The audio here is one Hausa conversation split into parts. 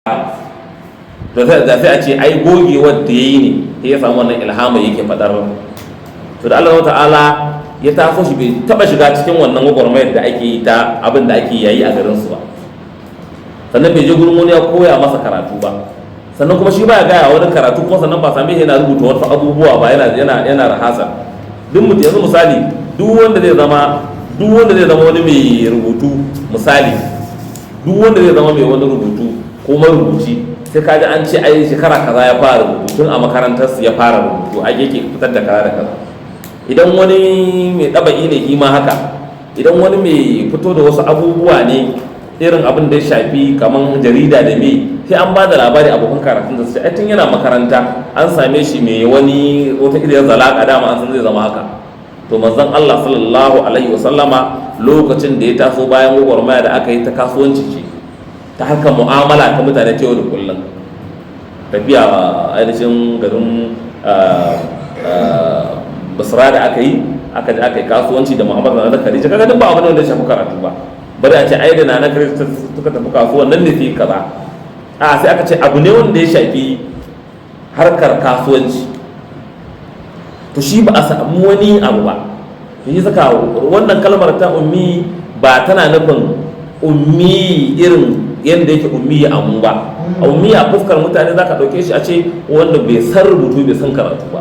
Da sai a ce ai gogewar da ya yi ne sai ya samu wannan ilhama yake faɗar. To da Allah ta'ala ya taso shi, bai taɓa shiga cikin wannan gwagwarmayar da ake yi ta abin da ake yayi a garin su ba. Sannan bai je gurin wani ya koya masa karatu ba. Sannan kuma shi baya gaya wani karatu kuma. Sannan ba same shi yana rubuta wasu abubuwa ba, yana rahasa. Duk mutum yanzu, misali, duk wanda zai zama wani mai rubutu, misali, duk wanda zai zama mai wani rubutu ko marubuci, sai ka ji an ce ai shekara kaza ya fara rubutu, tun a makarantar su ya fara rubutu, a yake fitar da kaza da kaza. Idan wani mai ɗaba'i ne shi ma haka. Idan wani mai fito da wasu abubuwa ne, irin abin da ya shafi kaman jarida da me, sai an ba da labari, abokan karatun da su ce tun yana makaranta an same shi mai wani wata irin zalaka, dama an san zai zama haka. To manzon Allah sallallahu alaihi wasallama, lokacin da ya taso bayan gwagwarmaya da aka yi ta kasuwanci ce, ta harkar mu'amala ta mutane ta yau da kullum, tafiya ainihin garin Basra da aka yi, aka je aka yi kasuwanci da mu'amala da Khadija, kaga duk ba abin da ya shafi karatu ba. Bari a ce ai da Nana Khadija suka tafi kasuwan nan ne fi kaza. A sai aka ce abu ne wanda ya shafi harkar kasuwanci. To shi ba a samu wani abu ba. Shi saka wannan kalmar ta ummi ba tana nufin ummi irin yadda yake ummi a mu ba. Ummi a fuskar mutane za ka ɗauke shi a ce wanda bai san rubutu, bai san karatu ba.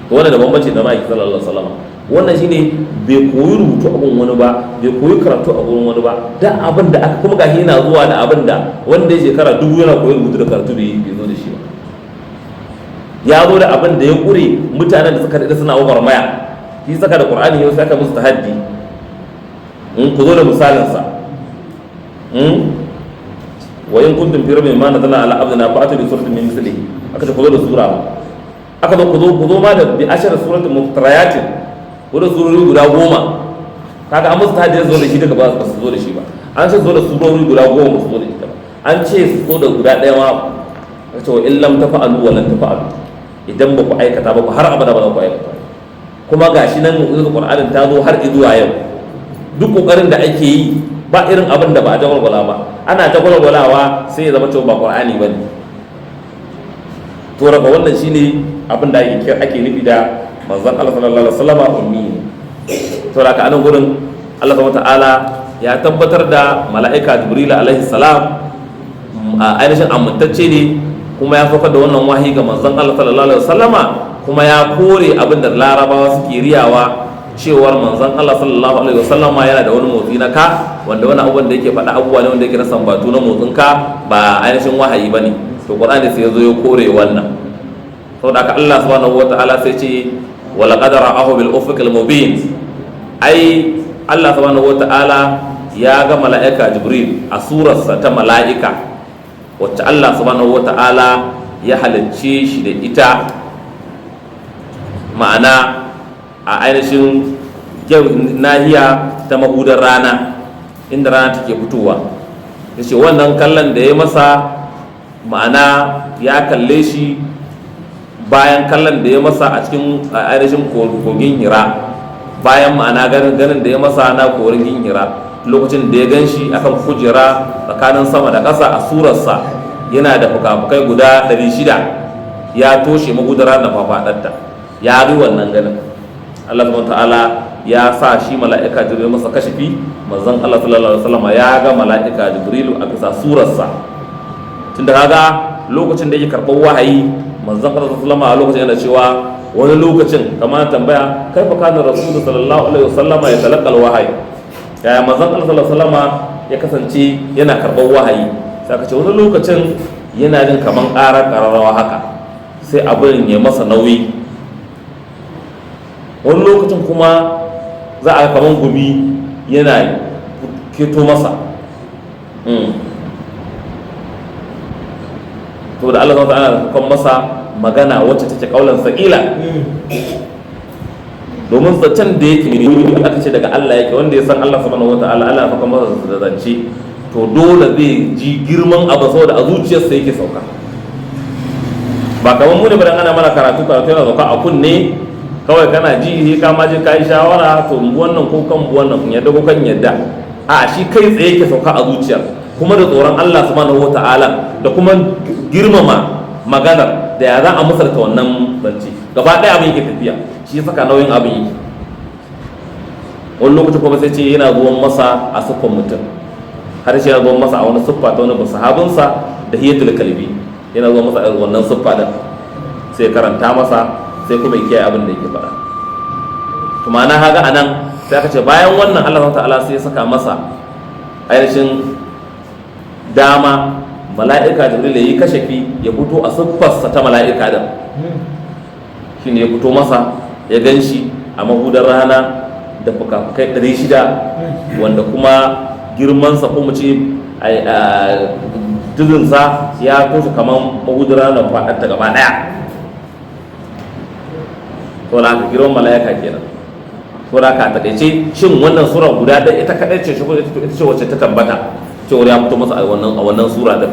Wannan da bambanci da ma'aiki sallallahu alaihi wasallam. Wannan shine bai koyi rubutu a gun wani ba, bai koyi karatu a gurin wani ba. Da abin da aka kuma gashi yana zuwa da abin da wanda ya shekara 1000 yana koyi rubutu da karatu bai zo da shi ba. Ya zo da abin da ya ƙure mutanen da suka daɗe suna gwagwarmaya. Shi saka da Qur'ani yau sai aka musu tahaddi, in ku zo da misalinsa. Wa in kuntum fi raybin mimma nazzalna ala abdina fa'tu bi suratin min mithlihi. Aka ce ku zo da sura, aka zo ku zo ma da bi ashar suratin muftariyatin, ko da surori guda 10. Kaga an musu tahaddi zo da shi daga ba su zo da shi ba. An ce zo da surori guda 10, ba su zo da ita ba. An ce su zo da guda ɗaya ma, aka ce wa in lam tafa'alu wa lan tafa'alu, idan ba ku aikata ba ku har abada ba za ku aikata. Kuma gashi nan mu'jizar Qur'anin ta zo har zuwa yau. Duk kokarin da ake yi, ba irin abin da ba a jagwalgwala ba. Ana jagwalgwalawa sai ya zama cewa ba Qur'ani ba ne. To raba wannan shine abin da ake nufi da manzon Allah sallallahu alaihi wasallam ummi ne. To haka anan gurin Allah subhanahu ta'ala ya tabbatar da mala'ika Jibril alaihi salam a ainihin amintacce ne, kuma ya saukar da wannan wahayi ga manzon Allah sallallahu alaihi wasallama, kuma ya kore abin da Larabawa suke riyawa cewar manzon Allah sallallahu alaihi wasallama yana da wani motsi na ka, wanda wani abubuwan da yake faɗa abubuwa ne wanda yake na sambatu na motsin ka, ba ainihin wahayi bane. To Qur'ani sai ya zo ya kore wannan. Saboda haka Allah subhanahu wataala sai ce wa laqad ra'ahu bil ufuqil mubin. Ai Allah subhanahu wataala ya ga mala'ika Jibril a surarsa ta mala'ika, wacce Allah subhanahu wataala ya halicce shi da ita, ma'ana a ainihin nahiya ta mahudar rana, inda rana take fitowa. Ya ce wannan kallon da ya masa, ma'ana ya kalle shi bayan kallon da ya masa a cikin ainihin kogin Hira, bayan ma'ana ganin da ya masa na kogin Hira, lokacin da ya gan shi akan kujera tsakanin sama da ƙasa a surarsa, yana da fuka-fukai guda 600, ya toshe mahudar da fafaɗarta. Ya bi wannan ganin, Allah subhanahu ta'ala ya sa shi mala'ika Jibril masa kashafi. Manzon Allah sallallahu alaihi wasallam ya ga mala'ika Jibrilu a bisa surarsa. Tunda kaga lokacin da yake karɓar wahayi, manzon Allah sallallahu alaihi wasallam a lokacin yana cewa, wani lokacin kamar tambaya, kaifa kana rasulu sallallahu alaihi wasallam ya talaqqal wahayi? Yaya manzon Allah sallallahu alaihi wasallam ya kasance yana karɓar wahayi? Sai aka ce wani lokacin yana jin kaman ƙarar ƙararrawa haka, sai abin ya masa nauyi. Wani lokacin kuma za a kaman gumi yana keto masa. To da Allah ta'ala kan masa magana wacce take kaulan sakila, domin zancen da yake ne aka ce daga Allah yake. Wanda ya san Allah subhanahu wataala, Allah ya masa da zance, to dole zai ji girman abu, saboda a zuciyarsa yake sauka. Ba kamar mu ne ba, ana mana karatu, karatu yana sauka a kunne kawai, kana ji sai ka ma je ka yi shawara, to mu wannan ko kan wannan, kun yadda ko kan yadda. A shi kai tsaye yake sauka a zuciyar. Kuma da tsoron Allah subhanahu wata'ala da kuma girmama maganar da ya za a misalta wannan zance gaba ɗaya, abin yake tafiya, shi ya saka nauyin abin yake. Wani lokaci kuma sai ce yana zuwan masa a siffan mutum, har shi yana zuwan masa a wani siffa ta wani sahabinsa da Dihiyatul Kalbi, yana zuwa masa a wannan siffa din, sai ya karanta masa, sai kuma ya kiyaye abin da yake faɗa. To ma'ana haga anan sai aka ce bayan wannan Allah ta'ala sai ya saka masa ainihin dama mala'ika Jibril ya yi kashafi, ya fito a siffarsa ta mala'ika din. Shine ya fito masa, ya gan shi a mahudar rana da fuka-fukai 600, wanda kuma girmansa ko mu ce tudunsa ya toshe kamar mahudar rana faɗarta gaba ɗaya. To da haka girman mala'ika kenan. To da haka a takaice, shin wannan sura guda ɗaya ita kaɗai ce shi ko ita ce wacce ta tabbata cewar ya fito masa a wannan sura din?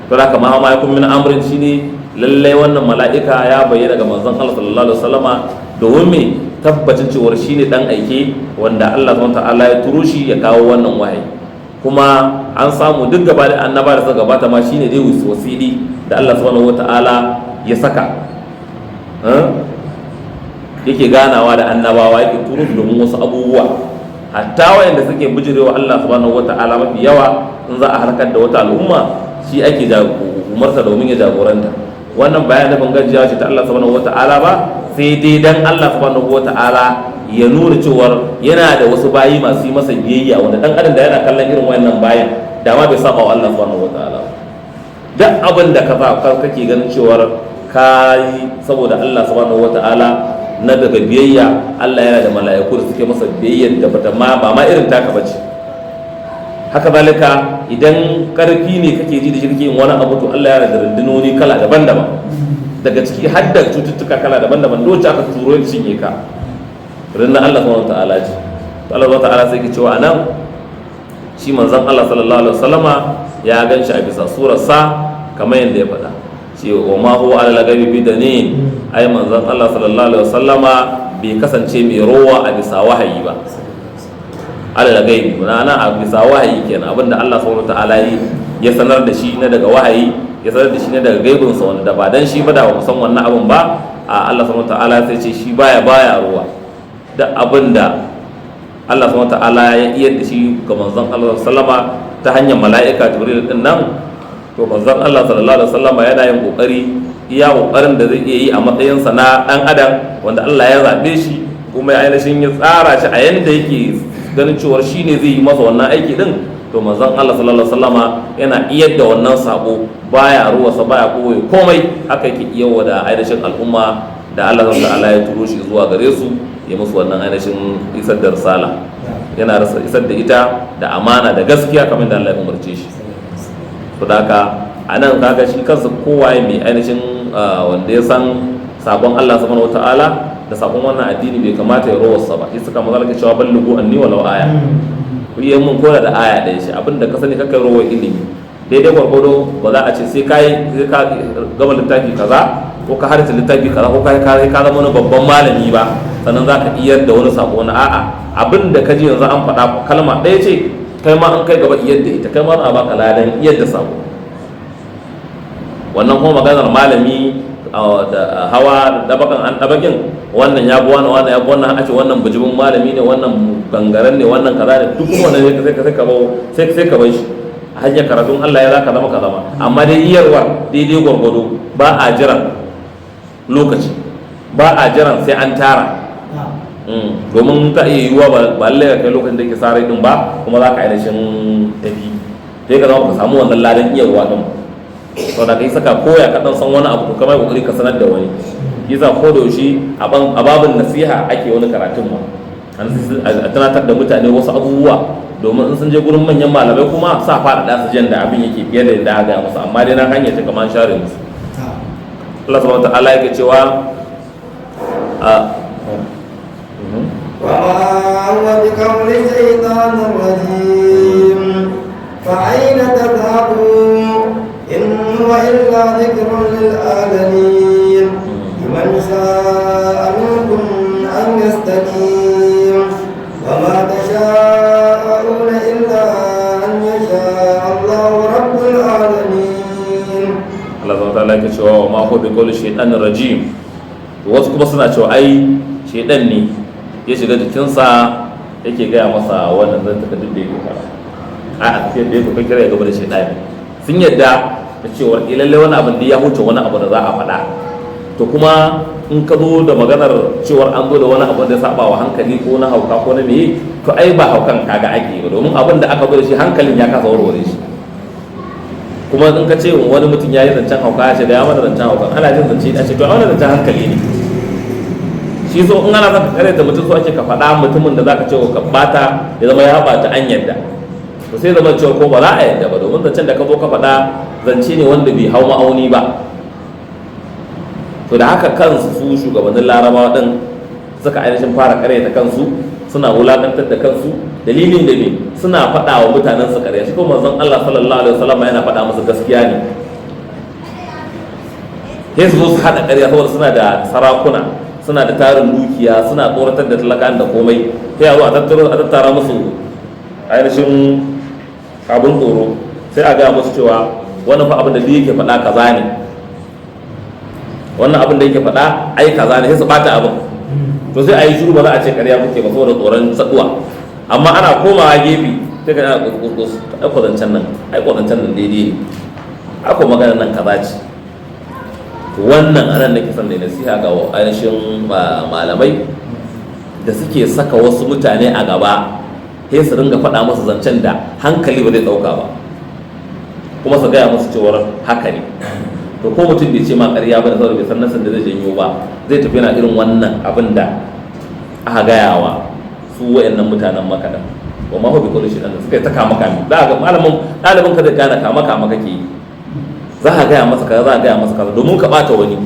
To da haka ma yakun min amrin, shine lallai wannan mala'ika ya bayyana ga manzon Allah sallallahu alaihi wasallama domin me? Tabbacin cewar shine dan aike wanda Allah subhanahu ta'ala ya turo shi ya kawo wannan wahayi. Kuma an samu duk gaba da annaba da suka gabata ma, shine dai wasili da Allah subhanahu wata'ala ya saka yake ganawa da annabawa, yake turo su domin wasu abubuwa. Hatta wayanda suke bijirewa Allah subhanahu wata'ala, mafi yawa in za a harkar da wata al'umma, shi ake umarta domin ya jagoranta. Wannan bayan nufin gajiyawa ce ta Allah subhanahu wata'ala ba, sai dai dan Allah subhanahu wata'ala ya nuna cewar yana da wasu bayi masu yi masa biyayya, wanda dan adam da yana kallon irin wayannan bayan da ma bai saba wa Allah subhanahu wata'ala. Duk abin da ka kake ganin cewar ka yi saboda Allah subhanahu wata'ala na daga biyayya, Allah yana da mala'iku da suke masa biyayya da bata ma ba ma irin taka bace. Haka zalika idan karfi ne kake ji da shi kake yin wani abu, to Allah yana da rundunoni kala daban-daban, daga ciki har da cututtuka kala daban-daban. Dole aka turo ya cinye ka, rundunar Allah subhanahu wata'ala ce. To Allah subhanahu wata'ala sai ke cewa anan shi manzon Allah sallallahu alaihi wasallama ya gan shi a bisa surarsa kamar yadda ya faɗa ce wa ma huwa ala ghaibi bidanin. Ai manzon Allah sallallahu alaihi wasallama bai kasance mai rowa a bisa wahayi ba. Ala ghaibi ma'ana a bisa wahayi kenan, abinda Allah subhanahu wataala ya sanar da shi na daga wahayi, ya sanar da shi na daga gaibin sa, wanda ba dan shi ba da ba san wannan abin ba. A Allah subhanahu wataala sai ce shi baya rowa da abinda Allah subhanahu wataala ya iya da shi ga manzon Allah sallama ta hanyar mala'ika Jibril din nan. To manzon Allah sallallahu alaihi wasallama yana yin kokari, iya kokarin da zai iya yi a matsayinsa na dan adam wanda Allah ya zabe shi kuma ya ainihin ya tsara shi a yanda yake ganin cewar shi ne zai yi masa wannan aiki din. To manzon Allah sallallahu alaihi wasallama yana iyar da wannan sako, baya ruwasa, baya koyi komai. Haka yake iya da ainihin al'umma da Allah subhanahu ta'ala ya turo shi zuwa gare su, ya musu wannan ainihin isar da risala. Yana rasa isar da ita da amana da gaskiya kamar da Allah ya umarce shi. To da haka a nan kaga shi kansa kowaye mai ainihin wanda ya san sakon Allah subhanahu wata'ala da sakon wannan addini, bai kamata ya rowarsa ba. Shi suka mazalaka cewa ballighu anni walau aya, ku yi mun koda da aya ɗaya. Shi abinda ka sani kakai rowar ilimi daidai gwargwado. Ba za a ce sai ka sai ka gama littafi kaza ko ka harta littafi kaza ko ka zama wani babban malami ba sannan za ka iyar da wani sako na. A'a, abin da ka ji yanzu an faɗa kalma ɗaya ce, kai ma an kai gaba iyar da ita, kai ma a baka ladan iyar da sako. Wannan kuma maganar malami da hawa da dabakan an dabakin, wannan ya bi wannan, wannan ya bi wannan, a ce wannan bijimin malami ne, wannan gangaren ne, wannan kaza ne, duk wannan ne sai ka bar shi a hanyar karatun. Allah ya zaka zama ka zama, amma dai iyarwar daidai gwargwado, ba a jiran lokaci, ba a jiran sai an tara, domin ta iya yiwuwa ba lallai ka kai lokacin da yake sarai din ba, kuma za ka ainihin tafi sai ka zama ka samu wannan ladan iyarwa din. To da kai saka koya ka dan san wani abu, to kamar kokari ka sanar da wani. Yasa ko da yaushe a babin nasiha ake wani karatun ma a tunatar da mutane wasu abubuwa, domin in sun je gurin manyan malamai kuma sa faɗaɗa su jan da abin yake fiye da yadda aka gaya musu, amma dai na hanyar ta kamar share musu. Allah subhanahu wa ta'ala yake cewa a وما هو بقول شيطان رجيم. فأين تذهبون؟ إن هو إلا ذكر للعالمين لمن شاء منكم أن يستقيم. وما تشاءون إلا أن يشاء. huwa bi qawli shaytanir rajim. Wasu kuma suna cewa ai shaytan ne ya shiga jikinsa yake gaya masa wannan zan taka duk da yake fara a tafiyar da ya kuka kira ya gaba da shaytan. Sun yadda da cewa lalle wani abin da ya huce wani abu da za a faɗa. To kuma in ka zo da maganar cewar an zo da wani abu da ya saba wa hankali ko na hauka ko na meye, to ai ba haukan kaga ake ba, domin abin da aka zo da shi hankalin ya kasa warware shi. Kuma in ka ce wani mutum ya yi zancen hauka, ya ce da ya mana zancen hauka, ana jin zance a ce to a wani zancen hankali ne shi. So in ana zaka kare da mutum, so ake ka faɗa mutumin da zaka ce ka bata ya zama ya bata an yadda. To sai zama cewa ko ba za a yadda ba, domin zancen da ka zo ka faɗa zance ne wanda bai hau ma'auni ba. To da haka kansu su shugabannin Larabawa din suka ainihin fara karyata kansu, suna wulakantar da kansu. Dalilin da me suna faɗa wa mutanen su karya, shi kuma manzon Allah sallallahu alaihi wasallam yana faɗa musu gaskiya ne. Sai su zo su haɗa karya saboda suna da sarakuna, suna da tarin dukiya, suna tsoratar da talakan da komai. Sai a zo a tattaro a tattara musu ainihin abin tsoro, sai a gaya musu cewa wannan fa abin da duk yake faɗa kaza ne, wannan abin da yake faɗa ai kaza ne, sai su bata abin. To sai a yi shiru, ba za a ce ƙarya kuke ba saboda tsoron tsaduwa. Amma ana komawa gefe sai ka ana kuskus, ai kwazancen nan, ai kwazancen nan daidai ne, ai ko maganar nan kaza ce. To wannan anan nake son da nasiha ga ainihin malamai da suke saka wasu mutane a gaba, sai su ringa faɗa musu zancen da hankali ba zai ɗauka ba, kuma su gaya musu cewar haka ne. To ko mutum bai ce ma ƙarya ba da saboda bai san nasan da zai janyo ba, zai tafi yana irin wannan abin da aka gaya wa su wayannan mutanen makaɗan. Wa ma huwa bi kulli shay'in suka yi ta kama kame. Za ga malamin ɗalibin ka zai gane kama kama kake yi, za ka gaya masa kaza, za ka gaya masa kaza domin ka ɓata wani.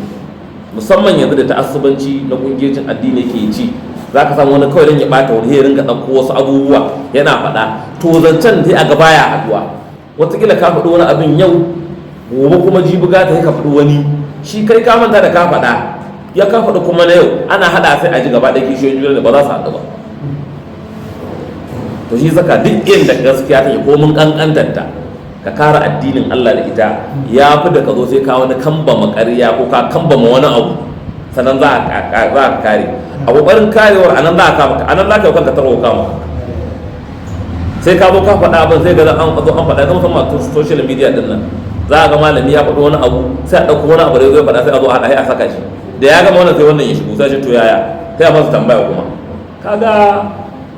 Musamman yanzu da ta'assubanci na ƙungiyocin addini ke ci, za ka samu wani kawai don ya ɓata wani ya ringa ɗauko wasu abubuwa yana faɗa. To zancen dai a gaba ya haɗuwa, wataƙila ka faɗi wani abin yau, gobe kuma jibi gata ka faɗi wani, shi kai ka manta da ka faɗa, ya ka faɗi kuma na yau, ana haɗa sai a ji gaba ɗaya kishiyoyin juna da ba za su haɗu ba. To shi saka duk inda gaskiya take ko mun ƙanƙantanta, ka kara addinin Allah da ita, ya fi da ka zo sai ka wani kambama ƙarya ko ka kambama wani abu sannan za ka kare. A ƙoƙarin karewar anan za ka kama, anan za ka yi kanka tarwo kama, sai ka zo ka faɗa abin, sai ga an zo an faɗa. Zama sama social media din nan, za a ga malami ya faɗi wani abu, sai a ɗauko wani abu da zai faɗa, sai a zo a haɗa sai a saka shi. Da ya gama wannan sai wannan ya shigo, sai shi to yaya, sai a masa tambaya kuma. Kaga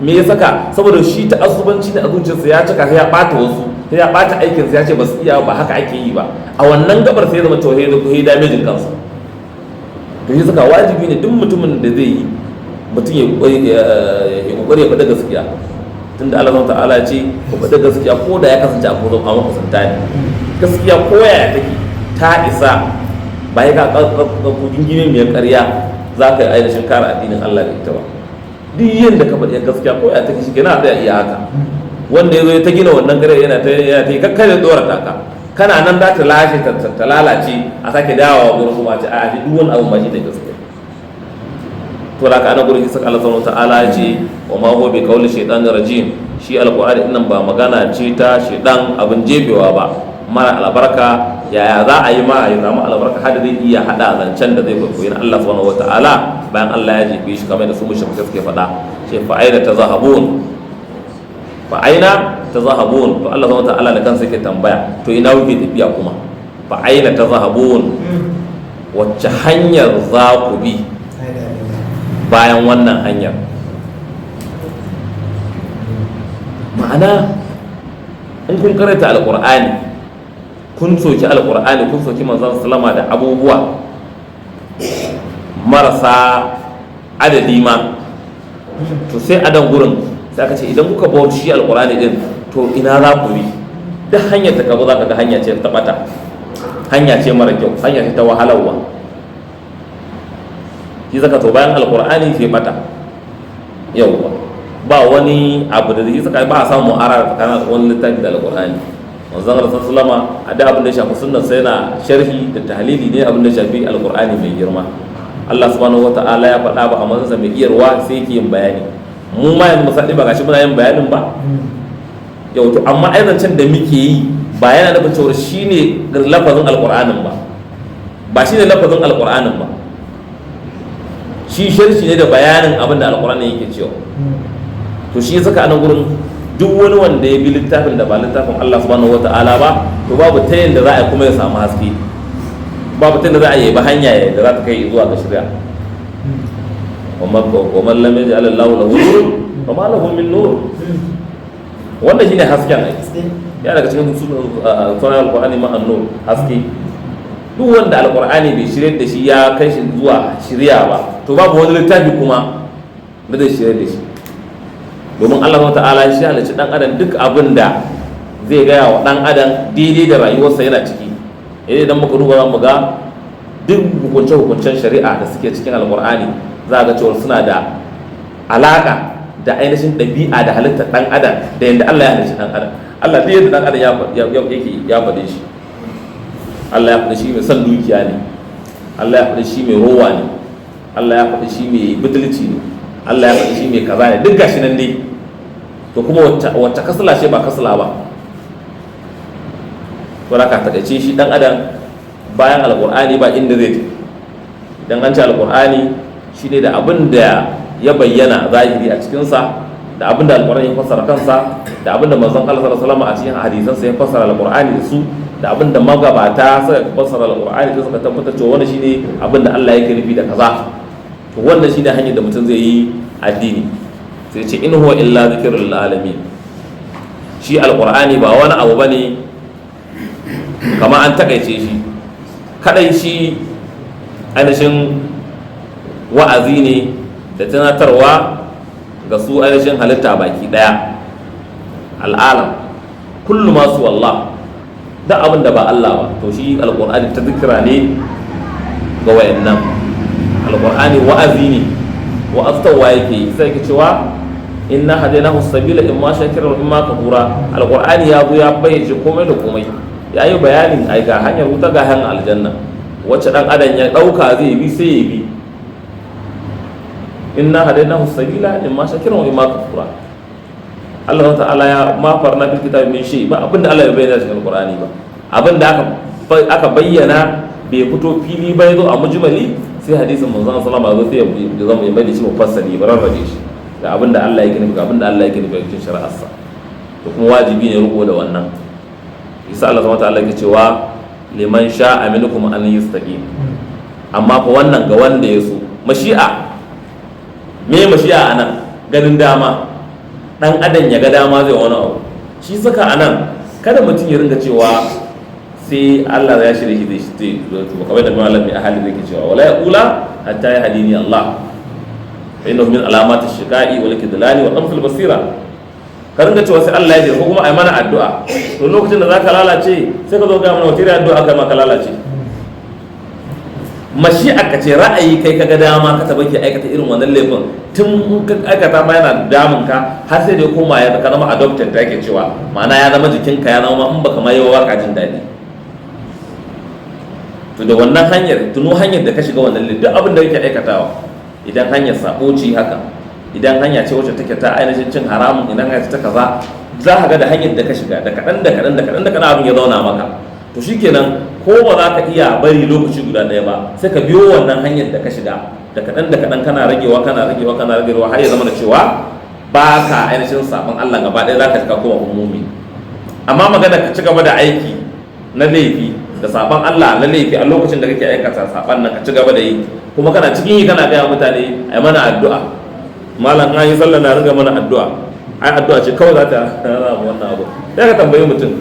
me ya saka? Saboda shi ta asubanci ne a zuciyarsa ya cika, sai ya ɓata wasu, sai ya ɓata aikinsa, ya ce ba su iya ba, haka ake yi ba. A wannan gabar sai ya zama cewa sai ya damejin kansa. To shi saka wajibi ne duk mutumin da zai yi mutum ya kokari ya faɗi gaskiya, tunda Allah subhanahu ta'ala ce ku faɗi gaskiya ko da ya kasance a kuzo a makusanta ne. Gaskiya ko yaya take ta isa, ba ya ka gingime mai ƙarya za ka yi ainihin kare addinin Allah da ita ba. Duk yadda ka faɗi gaskiya ko yaya take, shi kenan a tsaya iya haka. Wanda ya zo ta gina wannan ƙarya yana ta yana ta yi kakkare tsorata ka, kana nan za ta lashe ta lalace, a sake dawowa gurin kuma a ce a duk wani abu ba shi da gaskiya. To da ana gurin isa Allah subhanahu ta'ala ya ce wa ma huwa bi qawli shaytanir rajim. Shi alqur'ani din nan ba magana ce ta shaydan abin jefewa ba mara albarka. Yaya za a yi ma ya samu albarka har zai iya hada zancen da zai kwaikwayi na Allah subhanahu wata'ala bayan Allah ya jefe shi, kamar da su mushrikai suke faɗa ce fa aina tazahabun, fa aina tazahabun. To Allah subhanahu wata'ala da kansa yake tambaya, to ina kuke tafiya kuma? Fa aina tazahabun, wacce hanyar za ku bi bayan wannan hanyar? Ma'ana in kun karanta alkur'ani, kun soki alkur'ani, kun soki manzon sallama da abubuwa marasa adadi ma, to sai a dan gurin sai aka ce idan kuka bauta shi alkur'ani din, to ina za ku bi? Duk hanyar ta kabo za ka ga hanya ce ta bata, hanya ce mara kyau, hanya ce ta wahalarwa. Shi zaka to bayan alkur'ani sai bata, yauwa ba wani abu da zai saka ba a samu mu'arara tsakanin wani littafi da alkur'ani. Manzon Allah sallama a da abin da ya shafi sunnar sai na sharhi da tahlili ne abin da ya shafi alkur'ani mai girma. Allah subhanahu wata'ala ya faɗa ba a manzon mai iyarwa sai yake yin bayani. Mu ma yanzu misali ba gashi muna yin bayanin ba yau, to amma ai zancen da muke yi ba yana nufin cewa shine lafazin alkur'anin ba. Ba shi ne lafazin alqur'anin ba, shi sharhi ne da bayanin abin da alqur'ani yake cewa. To shi saka anan gurin duk wani wanda ya bi littafin da ba littafin Allah subhanahu wata'ala ba, to babu ta yanda za a yi kuma ya samu haske, babu ta yanda za a yi ba hanya da za ta kai zuwa ga shari'a. Wa man lam yaj'al Allahu lahu nurun fa ma lahu min nur. Wannan shine hasken ai, ya daga cikin sunan alqur'ani ma an-nur, haske. Duk wanda alqur'ani bai shirye da shi ya kai shi zuwa shiriya ba, to babu wani littafi kuma da zai shirye da shi. Domin Allah ta'ala shi halicci dan adam, duk abin da zai gaya wa dan adam daidai da rayuwarsa yana ciki. Idan muka duba za mu ga duk hukunce-hukuncen shari'a da suke cikin alqur'ani, za ga cewa suna da alaka da ainihin ɗabi'a da halittar ɗan adam da yadda Allah ya halicci ɗan adam. Allah duk yadda ɗan adam yake ya faɗe shi. Allah ya faɗi shi mai son dukiya ne, Allah ya faɗi shi mai rowa ne, Allah ya faɗi shi mai butulci ne, Allah ya faɗi shi mai kaza ne, duk gashi nan dai. To kuma wacce kasala ce ba kasala ba? To da ka takaice shi ɗan adam bayan alƙur'ani ba inda zai tafi. Idan an ce alƙur'ani shi ne da abin da ya bayyana zahiri a cikinsa, da abin da alƙur'ani ya fassara kansa, da abin da manzon Allah sallallahu alaihi wasallam a cikin hadisansa ya fassara alƙur'ani da su, da abin da magabata suka fassara alƙur'ani da suka tabbatar cewa wannan shine abin da Allah yake nufi da kaza, to wannan shine hanyar da mutum zai yi addini. Sai ce in huwa illa zikrul alamin. Shi alƙur'ani ba wani abu bane, kamar an takaice shi kadai, shi ainihin wa'azi ne da tunatarwa ga su ainihin halitta baki daya, al'alam kullu masu wallah, da abin da ba Allah ba. To shi alqur'ani ta zikira ne ga wayannan. Alqur'ani wa'azi ne, wa'aztarwa yake yi. Sai ke cewa inna hadainahu sabila imma shakira wa imma kafura. Alqur'ani ya zo ya bayyace komai da komai, ya yi bayanin ai ga hanyar wuta, ga hanyar aljanna, wacce dan adam ya dauka zai bi sai ya bi. Inna hadainahu sabila imma shakiran wa imma kafura. Allah ta'ala ya ma farna fil kitabi min shay, ba abinda Allah ya bayyana cikin alqur'ani ba, abinda aka bayyana bai fito fili ba, yazo a mujmali, sai hadisin manzon sallallahu alaihi wasallam sai ya zama ya mai da shi mufassali, ba rarrabe shi ga abinda Allah yake nufi, ga abinda Allah yake nufi cikin shari'arsa. To kuma wajibi ne riko da wannan. Isa Allah subhanahu wa ta'ala yake cewa liman sha'a minkum an yastaqim. Amma fa wannan ga wanda ya so. Mashi'a, me mashi'a anan? Ganin dama, dan adam ya ga dama zai wani abu. Shi saka anan kada mutum ya ringa cewa sai Allah ya shirye shi zai zai kamar da malam mai ahali zai ke cewa wala yaqula hatta ya hadini Allah fa innahu min alamati shiqa'i wal kidlani wa tamsil basira. Ka ringa cewa sai Allah ya shirye ko kuma ai mana addu'a. To lokacin da zaka lalace sai ka zo ga mana wata addu'a kai ma ka lalace. Mashi'a ka ce ra'ayi kai kaga dama ka taba ke aikata irin wannan laifin, tun in ka aikata ma yana damun ka har sai da ya koma ya ka zama adopted da ake cewa, ma'ana ya zama jikinka, ya zama in baka ma yi wa ka jin daɗi. To da wannan hanyar tuno hanyar da ka shiga wannan laifin, duk abin da kake aikatawa, idan hanyar sabo ce haka, idan hanya ce wacce take ta ainihin cin haramun, idan hanya ce ta kaza, za ka ga da hanyar da ka shiga da kaɗan da kaɗan da kaɗan da kaɗan abin ya zauna maka. To shikenan, ko ba za ka iya bari lokaci guda ɗaya ba, sai ka biyo wannan hanyar da ka shiga da kaɗan da kaɗan, kana ragewa, kana ragewa, kana ragewa, har ya zama da cewa ba ka ainihin sabon Allah gaba ɗaya, za ka shiga koma umumi. Amma magana ka ci gaba da aiki na laifi da sabon Allah na laifi a lokacin da kake aikata sabon nan, ka ci gaba da yi, kuma kana cikin yi kana gaya mutane ai mana addu'a, malam an yi sallah na ringa mana addu'a, ai addu'a ce kawai za ta rama wannan abu. Sai ka tambayi mutum,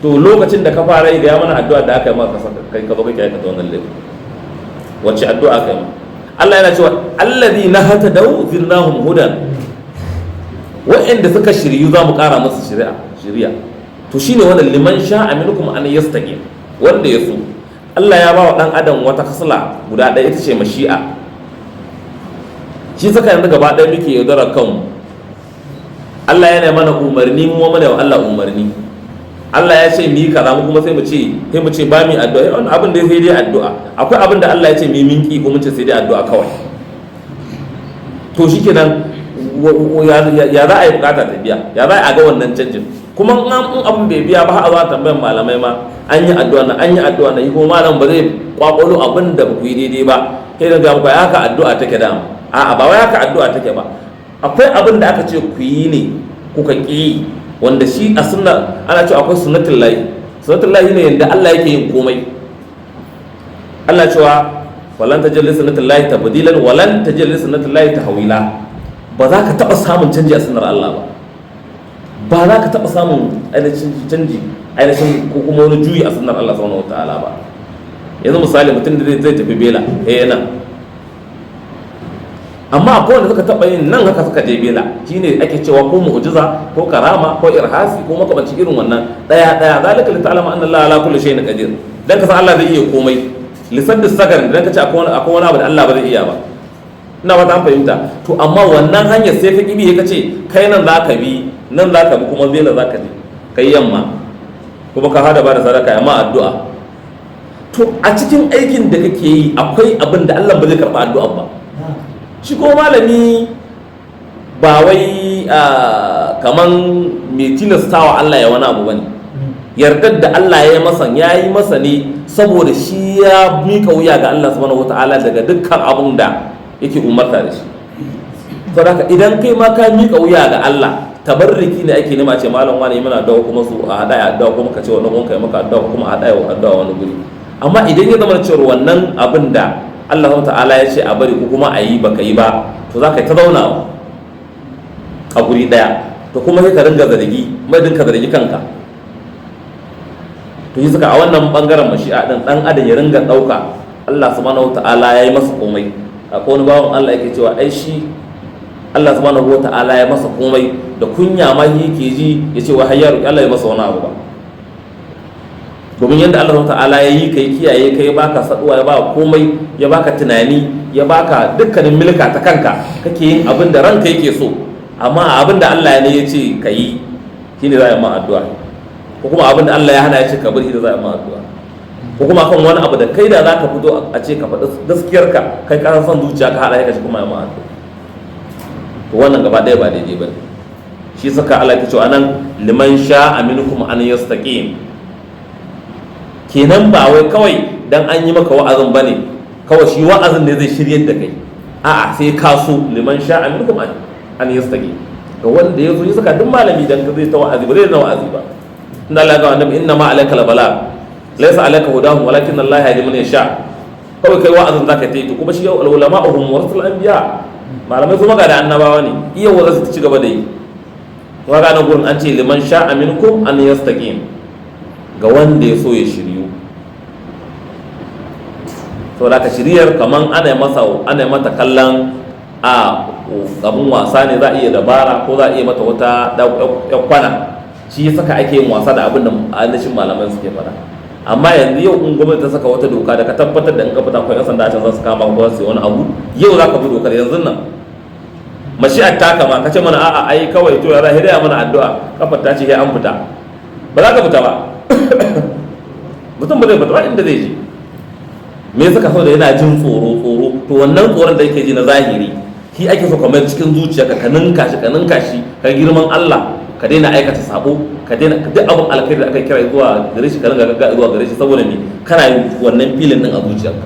to lokacin da ka fara yi ga mana addu'a da aka yi maka kai ka zo kake aikata wannan laifi, wacce addu'a aka yi maka? Allah yana cewa allazi nahtadaw zidnahum hudan, wa'anda suka shiryu za mu kara musu shari'a. To shine wannan liman sha'a minkum an yastaqim, wanda ya so. Allah ya ba wa dan adam wata kasala guda ɗaya, ita ce mashi'a. Shi saka yanzu gaba ɗaya muke yaudarar kanmu. Allah yana mana umarni, mu mana wa Allah umarni. Allah ya ce mu yi kaza, mu kuma sai mu ce, sai mu ce ba mu addu'a, wannan abin da sai dai addu'a. Akwai abin da Allah ya ce mu yi minki ko mun ce sai dai addu'a kawai. To shikenan, ya za a yi bukata ta biya, ya za a ga wannan canjin? Kuma in abin bai biya ba, har a zo tambayan malamai ma, an yi addu'a na, an yi addu'a na, kuma malam ba zai kwakwalo abin da ba ku yi daidai ba, sai da ga muku ai haka addu'a take da. A'a, ba wai haka addu'a take ba. Akwai abin da aka ce ku yi ne kuka ƙi, wanda shi a sunna ana cewa akwai sunnatul lahi. Sunnatul lahi ne yanda Allah yake yin komai. Allah cewa walan tajid li sunnatul lahi tabdilan walan tajid li sunnatul lahi tahwila. Ba za ka taɓa samun canji a sunnar Allah ba, ba za ka taɓa samun ainihin canji ainihin ko kuma wani juyi a sunnar Allah subhanahu wataala ba. Yanzu misali, mutum da zai tafi bela, eh, nan, amma akwai wanda suka taɓa yin nan haka suka je bela, shine ake cewa ko mu'jiza ko karama ko irhasi ko makamancin irin wannan. Daya daya, zalika lita'lama anna Allah ala kulli shay'in qadir, dan ka san Allah zai iya komai. Lisan da sagar dan ka ce akwai wani abu da Allah ba zai iya ba. Ina ba ta fahimta. To amma wannan hanyar sai ka kibi, ka ce kai nan za ka bi, nan za ka bi, kuma bela za ka je kai yamma, kuma ka hada ba da sadaka amma addu'a. To a cikin aikin da kake yi akwai abin da Allah ba zai karɓa addu'a ba. Shi ko malami ba wai kaman mai tilastawa Allah ya wani abu bane. Yardar da Allah ya yi masa, ya yi masa ne saboda shi ya mika wuya ga Allah subhanahu wata'ala daga dukkan abun da yake umarta da shi. Saboda haka idan kai ma ka mika wuya ga Allah, tabarriki ne ake nema, ce malam wani yi mana addu'a, kuma su a hada ya addu'a, kuma ka ce wannan wanka ya maka addu'a, kuma a hada ya addu'a wani guri. Amma idan ya zama cewa wannan abin da Allah subhanahu ta'ala ya ce a bari ko kuma a yi baka yi ba, to za ka yi ta zaunawa a guri daya, to kuma sai ka ringa zargi, mai ka zargi kanka. To yi suka a wannan bangaren mashi'a din, dan adam ya ringa dauka Allah subhanahu ta'ala ya yi masa komai. Akwai wani bawan Allah yake cewa ai shi Allah subhanahu ta'ala ya masa komai, da kunya ma yake ji ya ce wa har ya roki Allah ya masa wani abu ba, domin yadda Allah ta'ala ya yi kai, kiyaye kai, baka saduwa, ya baka komai, ya baka tunani, ya baka dukkanin milka ta kanka, kake yin abin da ranka yake so. Amma abin da Allah ne ya ce ka yi shine za a yi ma addu'a, ko kuma abin da Allah ya hana ya ce ka bari, da za a yi ma addu'a, ko kuma kan wani abu da kai da za ka fito a ce ka faɗi gaskiyarka, kai ka san zuciya ka haɗa ka shi kuma ya ma addu'a. To wannan gaba ɗaya ba daidai ba ne. Shi saka Allah ke cewa anan liman sha'a minkum an yastaqim. Kenan ba wai kawai dan an yi maka wa'azin bane kawai shi wa'azin ne zai shiryar da kai. A'a, sai ka so. Liman sha'a minkum an yastaqim, ga wanda ya zo. Ya saka duk malami dan zai ta wa'azi ba zai na wa'azi ba. Inna Allah ga annabi inna ma alayka la balagh laysa alayka hudahum walakin Allah yahdi man yasha. Kawai kai wa'azin zaka ta yi. To kuma shi ulama hum warasul anbiya, malamai kuma ga da annabawa ne, iya wa su ci gaba da yi. Kuma ga nan gurin an ce liman sha'a minkum an yastaqim, ga wanda ya so ya shiryu. Saboda ka shiryar kaman ana masa, ana mata kallon a abun wasa ne, za a iya dabara ko za a iya mata wata kwana. Shi ya saka ake yin wasa da abin da ainihin malaman suke faɗa. Amma yanzu yau in gwamnati ta saka wata doka da ka tabbatar da in ka fita akwai yan sanda a can za su kama ko za su yi wani abu, yau za ka bi dokar yanzu nan. Mashi'ar ta kama ka ce mana a'a, ai kawai to ya za hidaya mana addu'a, kafar ta ce sai an fita, ba za ka fita ba. Mutum ba zai fita ba inda zai je. Me yasa? Ka so da yana jin tsoro tsoro. To wannan tsoron da yake ji na zahiri shi ake so kamar cikin zuciyarka ka ninka shi, ka ninka shi, ka girman Allah, ka daina aikata sabo, ka daina duk abin alkhairi da aka kira zuwa gare shi, ka ringa gaggawa zuwa gare shi. Saboda me? Kana yin wannan filin din a zuciyarka.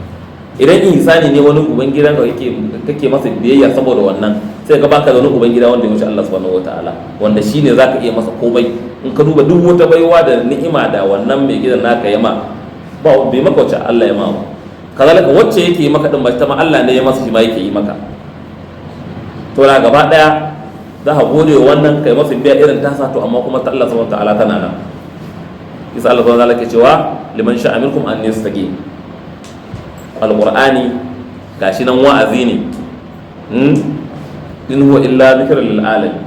Idan ihsani ne wani uban gidan ka kake kake masa biyayya saboda wannan, sai ka baka da wani uban gida wanda ya wuce Allah subhanahu wataala, wanda shine zaka iya masa komai. In ka duba duk wata baiwa da ni'ima da wannan mai gidan naka ya ma, ba bai maka wacce Allah ya ma ba. Kazalika wacce yake yi maka din ba, ta ma Allah ne ya masa, shi ma yake yi maka. To na gaba daya za ka gode wa wannan, kai masa biya irin tasa. To amma kuma ta Allah subhanahu wataala tana nan. Isa Allah subhanahu wataala ke cewa liman sha'a minkum an yastaqim. Alqur'ani gashi nan wa'azi ne, in huwa illa dhikrun lil alamin,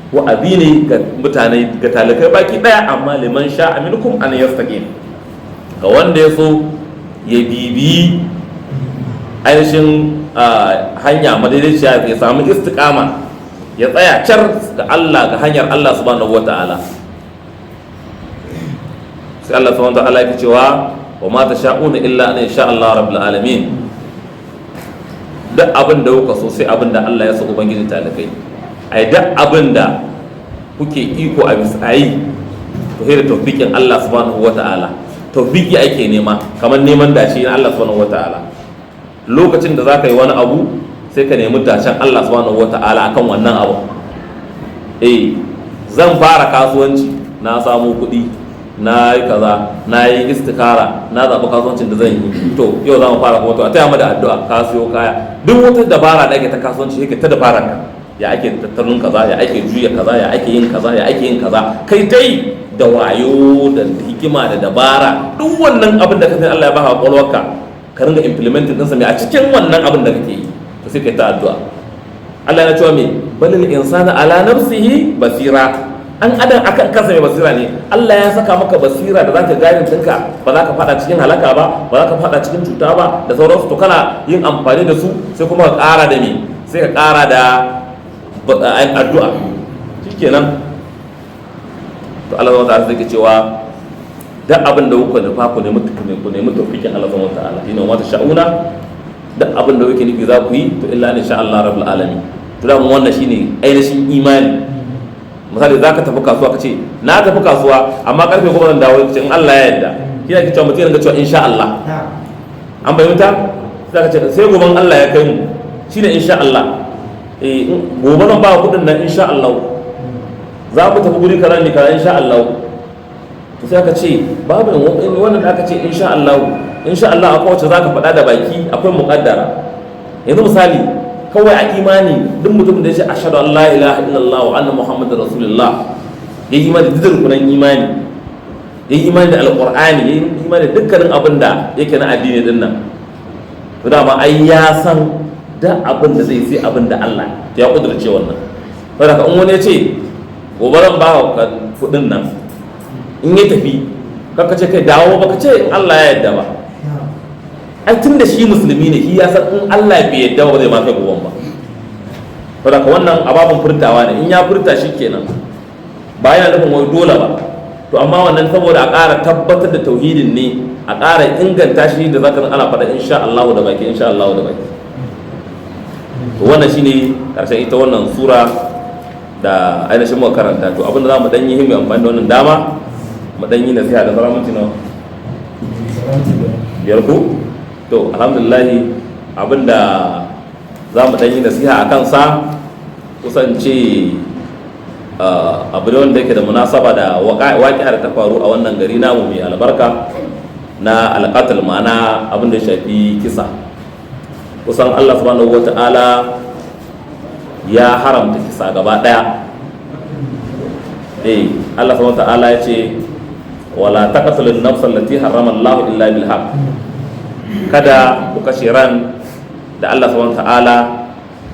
wa'azi ne ga mutane, ga talikai baki daya. Amma liman sha'a minkum an yastaqim, ga wanda ya so ya bibiyi ainihin hanya madaidaiciya, ya samu istiqama, ya tsaya car ga Allah, ga hanyar Allah subhanahu wata'ala. Sai Allah subhanahu wata'ala ya cewa wa ma tasha'una illa an yasha Allah rabbul alamin. Duk abin da kuka so sai abin da Allah ya so, ubangijin talikai. Ai duk abin da kuke iko a bisa yi, to sai da tawfikin Allah subhanahu wata'ala. Tawfiki ake nema, kamar neman dace na Allah subhanahu wataala. Lokacin da zaka yi wani abu, sai ka nemi dacen Allah subhanahu wataala akan wannan abu. Eh, zan fara kasuwanci, na samu kuɗi, na yi kaza, na yi istikara, na zaɓi kasuwancin da zan yi. To yau za mu fara kuma, to a taya mu da addu'a. Ka siyo kaya, duk wata dabara da ake ta kasuwanci yake ta dabarar ka, ya ake tattalin kaza, ya ake juya kaza, ya ake yin kaza, ya ake yin kaza, kai dai da wayo da hikima da dabara, duk wannan abin da ka san Allah ya baka kwakwalwarka, ka ringa implementing ɗinsa mai a cikin wannan abin da kake yi. To sai kai ta addu'a. Allah ya cewa me? Balil insana ala nafsihi basira. An adam akan kansa mai basira ne. Allah ya saka maka basira da zaka gane ɗinka, ba za ka fada cikin halaka ba, ba za ka fada cikin cuta ba da sauransu. To kana yin amfani da su, sai kuma ka ƙara da me? Sai ka ƙara da addu'a, shikenan. To Allah subhanahu wa ta'ala sai cewa duk abin da kuka nufa, ku nemi tawfikin Allah subhanahu wa ta'ala. Shine wa sha'una, duk abin da kuke nufi za ku yi, to illa in sha Allah rabbul alamin. To da wannan shine ainihin imani. Misali, za ka tafi kasuwa, ka ce na tafi kasuwa amma karfe 10 zan dawo, ce in Allah ya yarda. Shi ne ake cewa mutum yana cewa insha Allah. An fahimta? Sai ka ce sai goben Allah ya kai mu, shine insha Allah. Eh, gobe zan ba kudin nan insha Allah, za mu tafi guri kaza ne kaza insha Allah. To sai aka ce babu wannan da aka ce insha Allah. Insha Allah akwai wacce zaka faɗa da baki, akwai muqaddara. Yanzu misali, kawai a imani, duk mutum da ya ce ashhadu an la ilaha illallah wa anna muhammadar rasulullah, ya yi imani da duk rukunan imani, ya yi imani da alqur'ani, ya yi imani da dukkanin abin da yake na addini din nan, to dama ai ya san da abin da zai sai abin da Allah ya kudurce wannan. Saboda in wani ya ce gobe zan ba ka kudin nan, in ya tafi, kaka ce kai dawo, ba ka ce in Allah ya yarda ba. Ai tun da shi musulmi ne, shi ya san in Allah bai yarda ba zai ma kai goben ba. Saboda wannan ababun furtawa ne. In ya furta shi kenan, ba yana nufin wai dole ba. To amma wannan saboda a ƙara tabbatar da tauhidin ne, a ƙara inganta shi da zaka ana faɗa insha Allah da baki, insha Allah da baki. To wannan shine karshen ita wannan sura da ainihin muka karanta. To abinda za mu dan yi himmi amfani da wannan dama, mu dan yi nasiha da sauran minti nawa? 5 ko? To alhamdulillah, abinda za mu dan yi nasiha a kansa, kusan ce abu ne wanda yake da munasaba da waƙi'ar ta faru a wannan gari namu mai albarka na alƙatal, ma'ana abin da ya shafi kisa. Kusan Allah subhanahu wata'ala ya haramta kisa gaba ɗaya. Eh, Allah subhanahu wata'ala ya ce wala taqtulun nafsa allati harrama Allah illa bil haqq. Kada ku kashe ran da Allah subhanahu wata'ala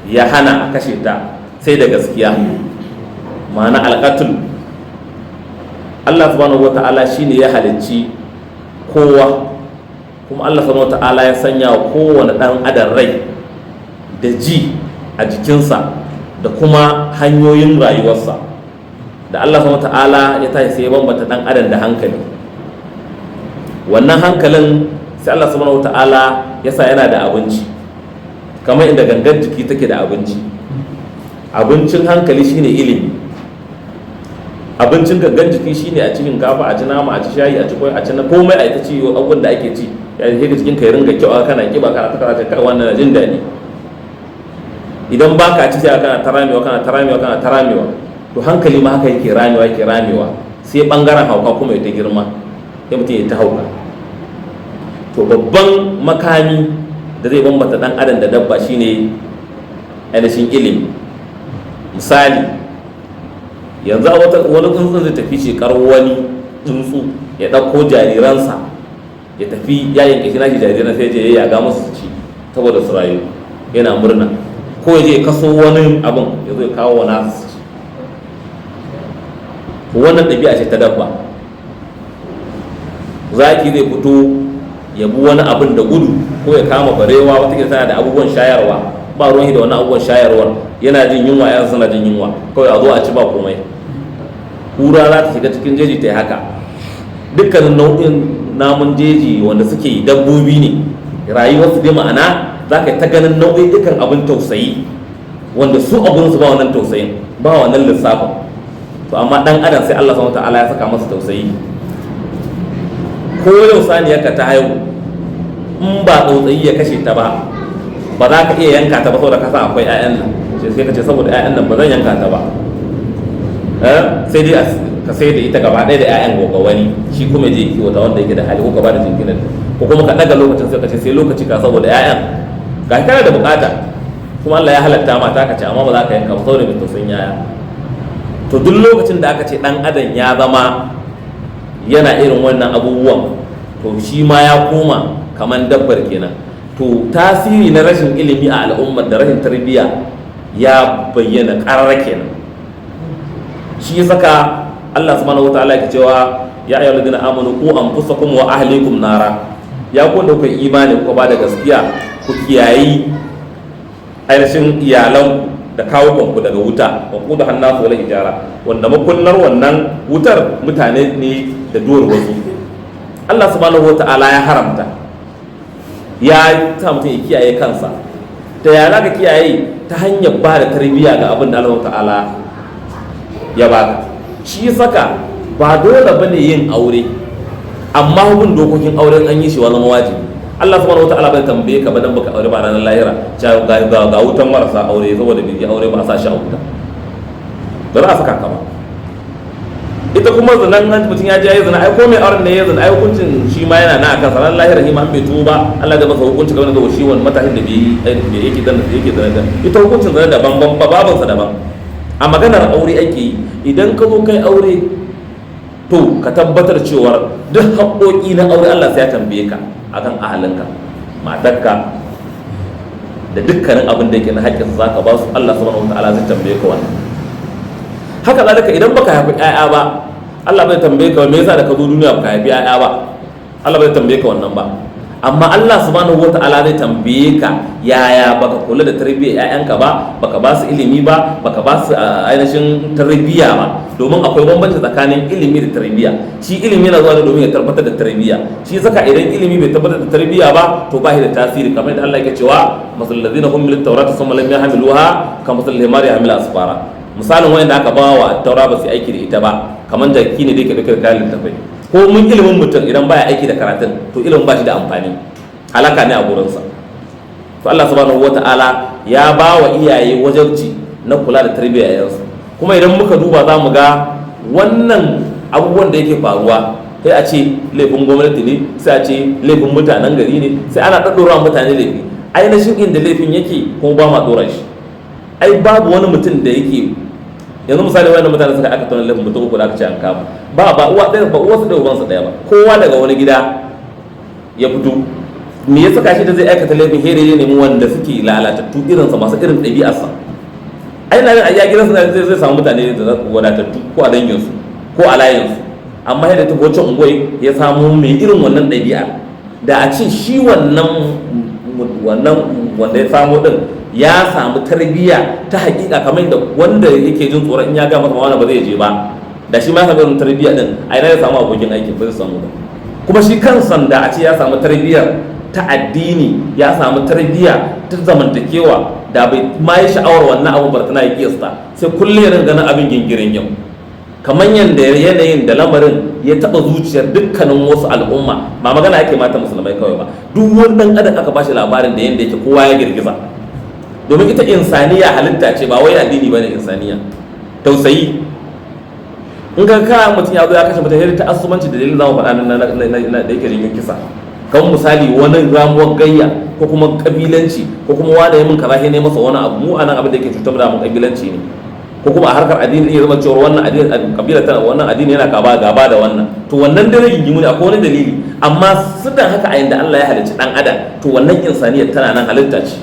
ya hana a kashe ta sai da gaskiya, ma'ana alqatl. Allah subhanahu wata'ala shine ya halicci kowa, kuma Allah subhanahu wata'ala ya sanya wa kowane dan adam rai da ji a jikinsa da kuma hanyoyin rayuwarsa. Da Allah subhanahu wata'ala ya tashi, sai ya bambanta dan adam da hankali. Wannan hankalin, sai Allah subhanahu wata'ala ya sa yana da abinci, kamar inda gangan jiki take da abinci. Abincin hankali shine ilimi. Abincin gangan jiki shine a cikin kafa, a ci nama, a ci shayi, a ci kwai, a ci na komai, a ita ci abubuwan da ake ci. Ya yi ka jikin ka ya ringa kyau, kana kiba, kana ta kana kai, wannan na jin daɗi. Idan ba ka ci, sai kana ta ramewa, kana ta ramewa, kana ta ramewa. To hankali ma haka yake ramewa, yake ramewa, sai bangaren hauka kuma ya ta girma, sai mutum ya ta hauka. To babban makami da zai bambanta dan adam da dabba shine ainihin ilimi. Misali, yanzu a wata wani tsuntsun zai tafi shekar wani tsuntsu, ya ɗauko jariransa ya tafi, ya yanke shi nashi jariran, sai je ya yaga musu su ci saboda su rayu, yana murna. Ko ya je ya kaso wani abin, ya zo ya kawo wa nasu su ci. Wannan ɗabi'a ce ta dabba. Zaki zai fito ya bi wani abin da gudu, ko ya kama barewa, wata tana da abubuwan shayarwa, ba ruwan shi da wani abubuwan shayarwar, yana jin yunwa, yan suna jin yunwa, kawai a zo a ci, ba komai. Kura za ta shiga cikin jeji ta yi haka. Dukkanin nau'in namun jeji wanda suke dabbobi ne, rayuwarsu dai, ma'ana za ka yi ta ganin nau'ikan abin tausayi wanda su abun su ba wannan tausayin, ba wannan lissafin. To amma dan adam, sai Allah subhanahu ta'ala ya saka masa tausayi. Ko yau saniyarka ta haihu, in ba tsautsayi ya kashe ta ba, ba za ka iya yanka ta ba saboda ka san akwai 'ya'yan nan. Sai ka ce saboda 'ya'yan nan ba zan yanka ta ba, sai dai ka sai da ita gaba ɗaya da 'ya'yan ga wani, shi kuma je kiwata wanda yake da hali, ko ka ba da jinkirin, ko kuma ka ɗaga lokacin, sai ka ce sai lokaci ka saboda 'ya'yan ga kana da bukata, kuma Allah ya halatta mata ka ce, amma ba za ka yanka ba saboda mai tausayin yaya. To duk lokacin da aka ce ɗan adam ya zama yana irin wannan abubuwan, to shi ma ya koma kamar dabbar kenan. To tasiri na rashin ilimi a al'ummar da rashin tarbiyya ya bayyana ƙarara kenan. Shi ya saka Allah subhanahu wataala yake cewa ya ayyuhal ladina amanu qu anfusakum wa ahlikum nara. Ya ku da kuka imani kuka ba da gaskiya, ku kiyayi ainihin iyalan da kawukanku daga wuta, wa qudu hannasu wal hijara, wanda makunnar wannan wutar mutane ne da duwar wasu. Allah subhanahu wataala ya haramta, ya sa mutum ya kiyaye kansa. Da ya zaka kiyaye? Ta hanyar ba da tarbiyya ga abin da Allah ta'ala ya baka. Shi saka ba dole bane yin aure, amma bin dokokin auren an yi shi wa zama wajibi. Allah subhanahu wataala bai tambaye ka ba dan baka aure ba ranar lahira, cewa ga wutan marasa aure saboda bai yi aure ba a sa shi a wuta, ba za a saka ka ba. Ita kuma zinan nan mutum ya je ya zina, ai ko mai auren ne ya zina, ai hukuncin shi ma yana na akan sa ranar lahira. Shi ma an bai tuba, Allah zai masa hukunci kamar da shi wani matashin da bai yake zina yake zina. Ita hukuncin zina daban, ban babansa daban. A maganar aure ake yi. Idan ka zo kai aure, to ka tabbatar cewar duk haƙoƙi na aure Allah sai ya tambaye ka akan ahalinka, matarka, da dukkanin abin da yake na haƙƙinsa za ka ba su. Allah subhanahu wataala zai tambaye ka wannan. Haka zalika idan baka haifi ƴaƴa ba, Allah bai tambaye ka me yasa da ka zo duniya baka haifi ƴaƴa ba. Allah bai tambaye ka wannan ba, amma Allah subhanahu wataala zai tambaye ka yaya baka kula da tarbiyyar ƴaƴanka ba, baka ba su ilimi ba, baka ba su ainihin tarbiyya ba. Domin akwai bambanci tsakanin ilimi da tarbiyya. Shi ilimi yana zuwa ne domin ya tabbatar da tarbiyya. Shi saka idan ilimi bai tabbatar da tarbiyya ba, to ba shi da tasiri, kamar yadda Allah yake cewa masalul ladina humilu tawrata thumma lam yahmiluha kamathal himari yahmilu asfara. Misalin wanda aka ba wa taura ba su aiki da ita ba, kamar jaki ne da yake dauke da kayan littafai. Ko mun ilimin mutum, idan baya aiki da karatun, to ilimin ba shi da amfani, halaka ne a gurinsa. To Allah subhanahu wata'ala ya ba wa iyaye wajabci na kula da tarbiyyar yayansu. Kuma idan muka duba za mu ga wannan abubuwan da yake faruwa, sai a ce laifin gwamnati ne, sai a ce laifin mutanen gari ne, sai ana ɗaɗɗora mutane laifi. Ainihin inda laifin yake kuma ba ma ɗora shi. Ai babu wani mutum da yake, yanzu misali wannan mutane suka aka tona laifin mutum uku da aka ce an kama, ba uwa ɗaya ba, uwarsu ɗaya ubansu ɗaya ba, kowa daga wani gida ya fito. Me ya saka shi da zai aikata laifin? Here ya nemi wanda suke lalatattu irinsa, masu irin ɗabi'arsa. Ai na a gidansu zai zai samu mutane da wadatattu, ko a danginsu ko a layinsu, amma yadda ta wacce unguwai ya samu mai irin wannan ɗabi'a. Da a ce shi wannan wanda ya samu din ya samu tarbiyya ta hakika, kamar da wanda yake jin tsoron in ya ga masa wani ba zai je ba, da shi ma ya samu irin tarbiyya din, a ina ya samu abokin aikin? Ba zai samu ba. Kuma shi kansa da a ce ya samu tarbiyyar ta addini, ya samu tarbiyya ta zamantakewa, da bai ma yi sha'awar wannan abu bar tana kiyasta, sai kullum ya ganin abin gingirin yau, kamar yadda yanayin da lamarin ya taba zuciyar dukkanin wasu al'umma. Ba magana ake mata musulmai kawai ba, duk wani dan adam aka bashi labarin da yanda yake, kowa ya girgiza. Domin ita insaniya halitta ce, ba wai addini bane. Insaniya tausayi. In ka ka mutum ya zo ya kashe mutum, sai ta asumanci da dalilin zamu faɗa na da yake janyo kisa, kamar misali wani ramuwar gayya, ko kuma kabilanci, ko kuma wani ya min kaza sai ne masa wani abu. Mu anan abin da yake cutar da mu kabilanci ne, ko kuma a harkar addini ya zama cewa wannan addini kabila tana wannan addini yana gaba gaba da wannan, to wannan dai rigingimu ne, akwai wani dalili. Amma sudan haka a yanda Allah ya halicci dan adam, to wannan insaniyar tana nan, halitta ce.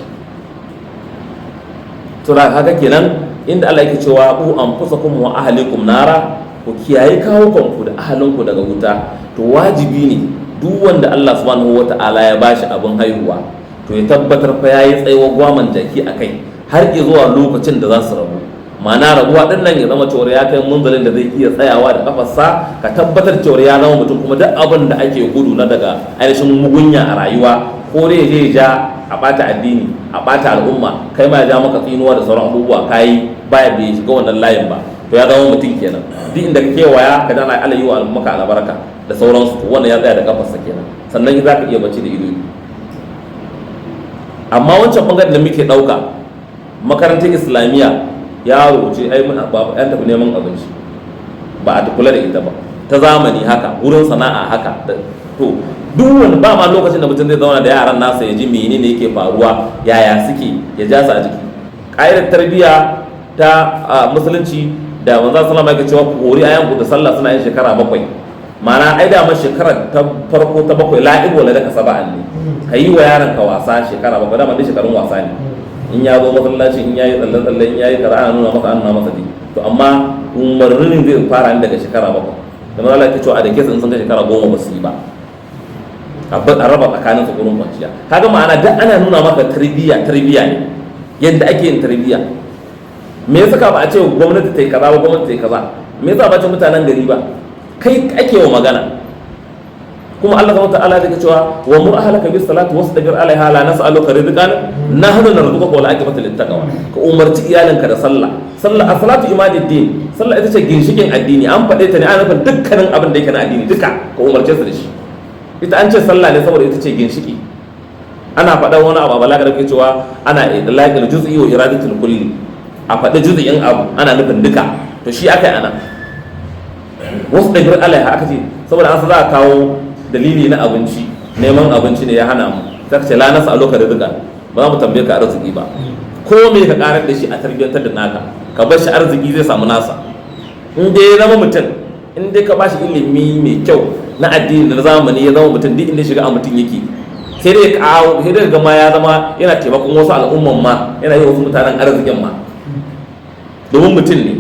To da haka kenan inda Allah yake cewa ku anfusakum wa ahlikum nara, ku kiyaye kawukanku da ahalinku daga wuta. To wajibi ne duk wanda Allah subhanahu wata'ala ya bashi abin haihuwa, to ya tabbatar fa yayi tsayuwar gwaman jaki akai har zuwa lokacin da za su rabu. Ma'ana rabuwa din nan ya zama cewar ya kai munzalin da zai iya tsayawa da kafarsa, ka tabbatar cewar ya zama mutum. Kuma duk abin da ake gudu na daga ainihin mugunya a rayuwa, ko dai zai ja a bata addini, a bata al'umma, kai ma ya ja maka tsinuwa da sauran abubuwa, kai baya bai shiga wannan layin ba, to ya zama mutum kenan. Duk inda ka kewaya ka dana Allah yi wa maka albarka. Da sauransu. To wannan ya tsaya da kafarsa kenan, sannan za ka iya bacci da ido biyu. Amma wancan bangaren da muke ɗauka, makarantar islamiyya, yaro ce ai muna ba yan tafi neman abinci, ba a kula da ita ba, ta zamani haka, wurin sana'a haka. To duk wani ba ma lokacin da mutum zai zauna da yaran nasa ya ji menene yake faruwa, yaya suke, ya ja su a jiki. Ƙa'idar tarbiyya ta musulunci da manzo sallama yake cewa ku hori ayan ku da sallah suna yin shekara 7, ma'ana ai da ma shekara ta farko ta 7 la'ib wala da saba'an ne, ka yi wa yaron ka wasa shekara 7. Dama dai shekarun wasa ne, in ya zo masallaci, in yayi tsalle tsalle, in yayi kaza, ana nuna masa, ana nuna masa dai. To amma umarnin zai fara ne daga shekara 7 da manzo Allah yake cewa a dake su in sun kai shekara 10 ba su yi ba, a raba tsakanin su gurin kwanciya. Kaga ma'ana duk ana nuna maka tarbiyya, tarbiyya ne yadda ake yin tarbiyya. Me yasa ba a ce gwamnati ta yi kaza ba, gwamnati ta yi kaza? Me yasa ba a ce mutanen gari ba? Kai ake wa magana. Kuma Allah subhanahu ta'ala yake cewa wa mur ahlaka bis salati wastabir alaiha la nas'aluka rizqan nahnu narzuquka wal aqibatu lit taqwa. Ka umarci iyalinka da sallah. Sallah as-salatu imaduddin, sallah ita ce ginshikin addini. An faɗe ta ne ana nufin dukkanin abin da yake na addini duka ka umarce su da shi. Ita an ce sallah ne saboda ita ce ginshiki. Ana faɗa wani abu a balaga da cewa ana idlaqil juz'i wa iradatul kulli, a faɗi juz'in abu ana nufin duka. To shi aka yi ana wasu ɗabir alaiha aka ce saboda an san za a kawo dalili na abinci, neman abinci ne ya hana mu. Za ka ce la nasa aloka rizqa, ba za mu tambaye ka arziki ba. Ko me ka karar da shi a tarbiyyantar da naka, ka bar shi, arziki zai samu nasa. In dai ya zama mutum, in dai ka bashi ilimi mai kyau na addini da na zamani, ya zama mutum, duk inda shiga a mutum yake. Sai dai kawo, sai dai ga ma ya zama yana taimakon wasu al'umman ma, yana yi wasu mutanen arzikin ma, domin mutum ne.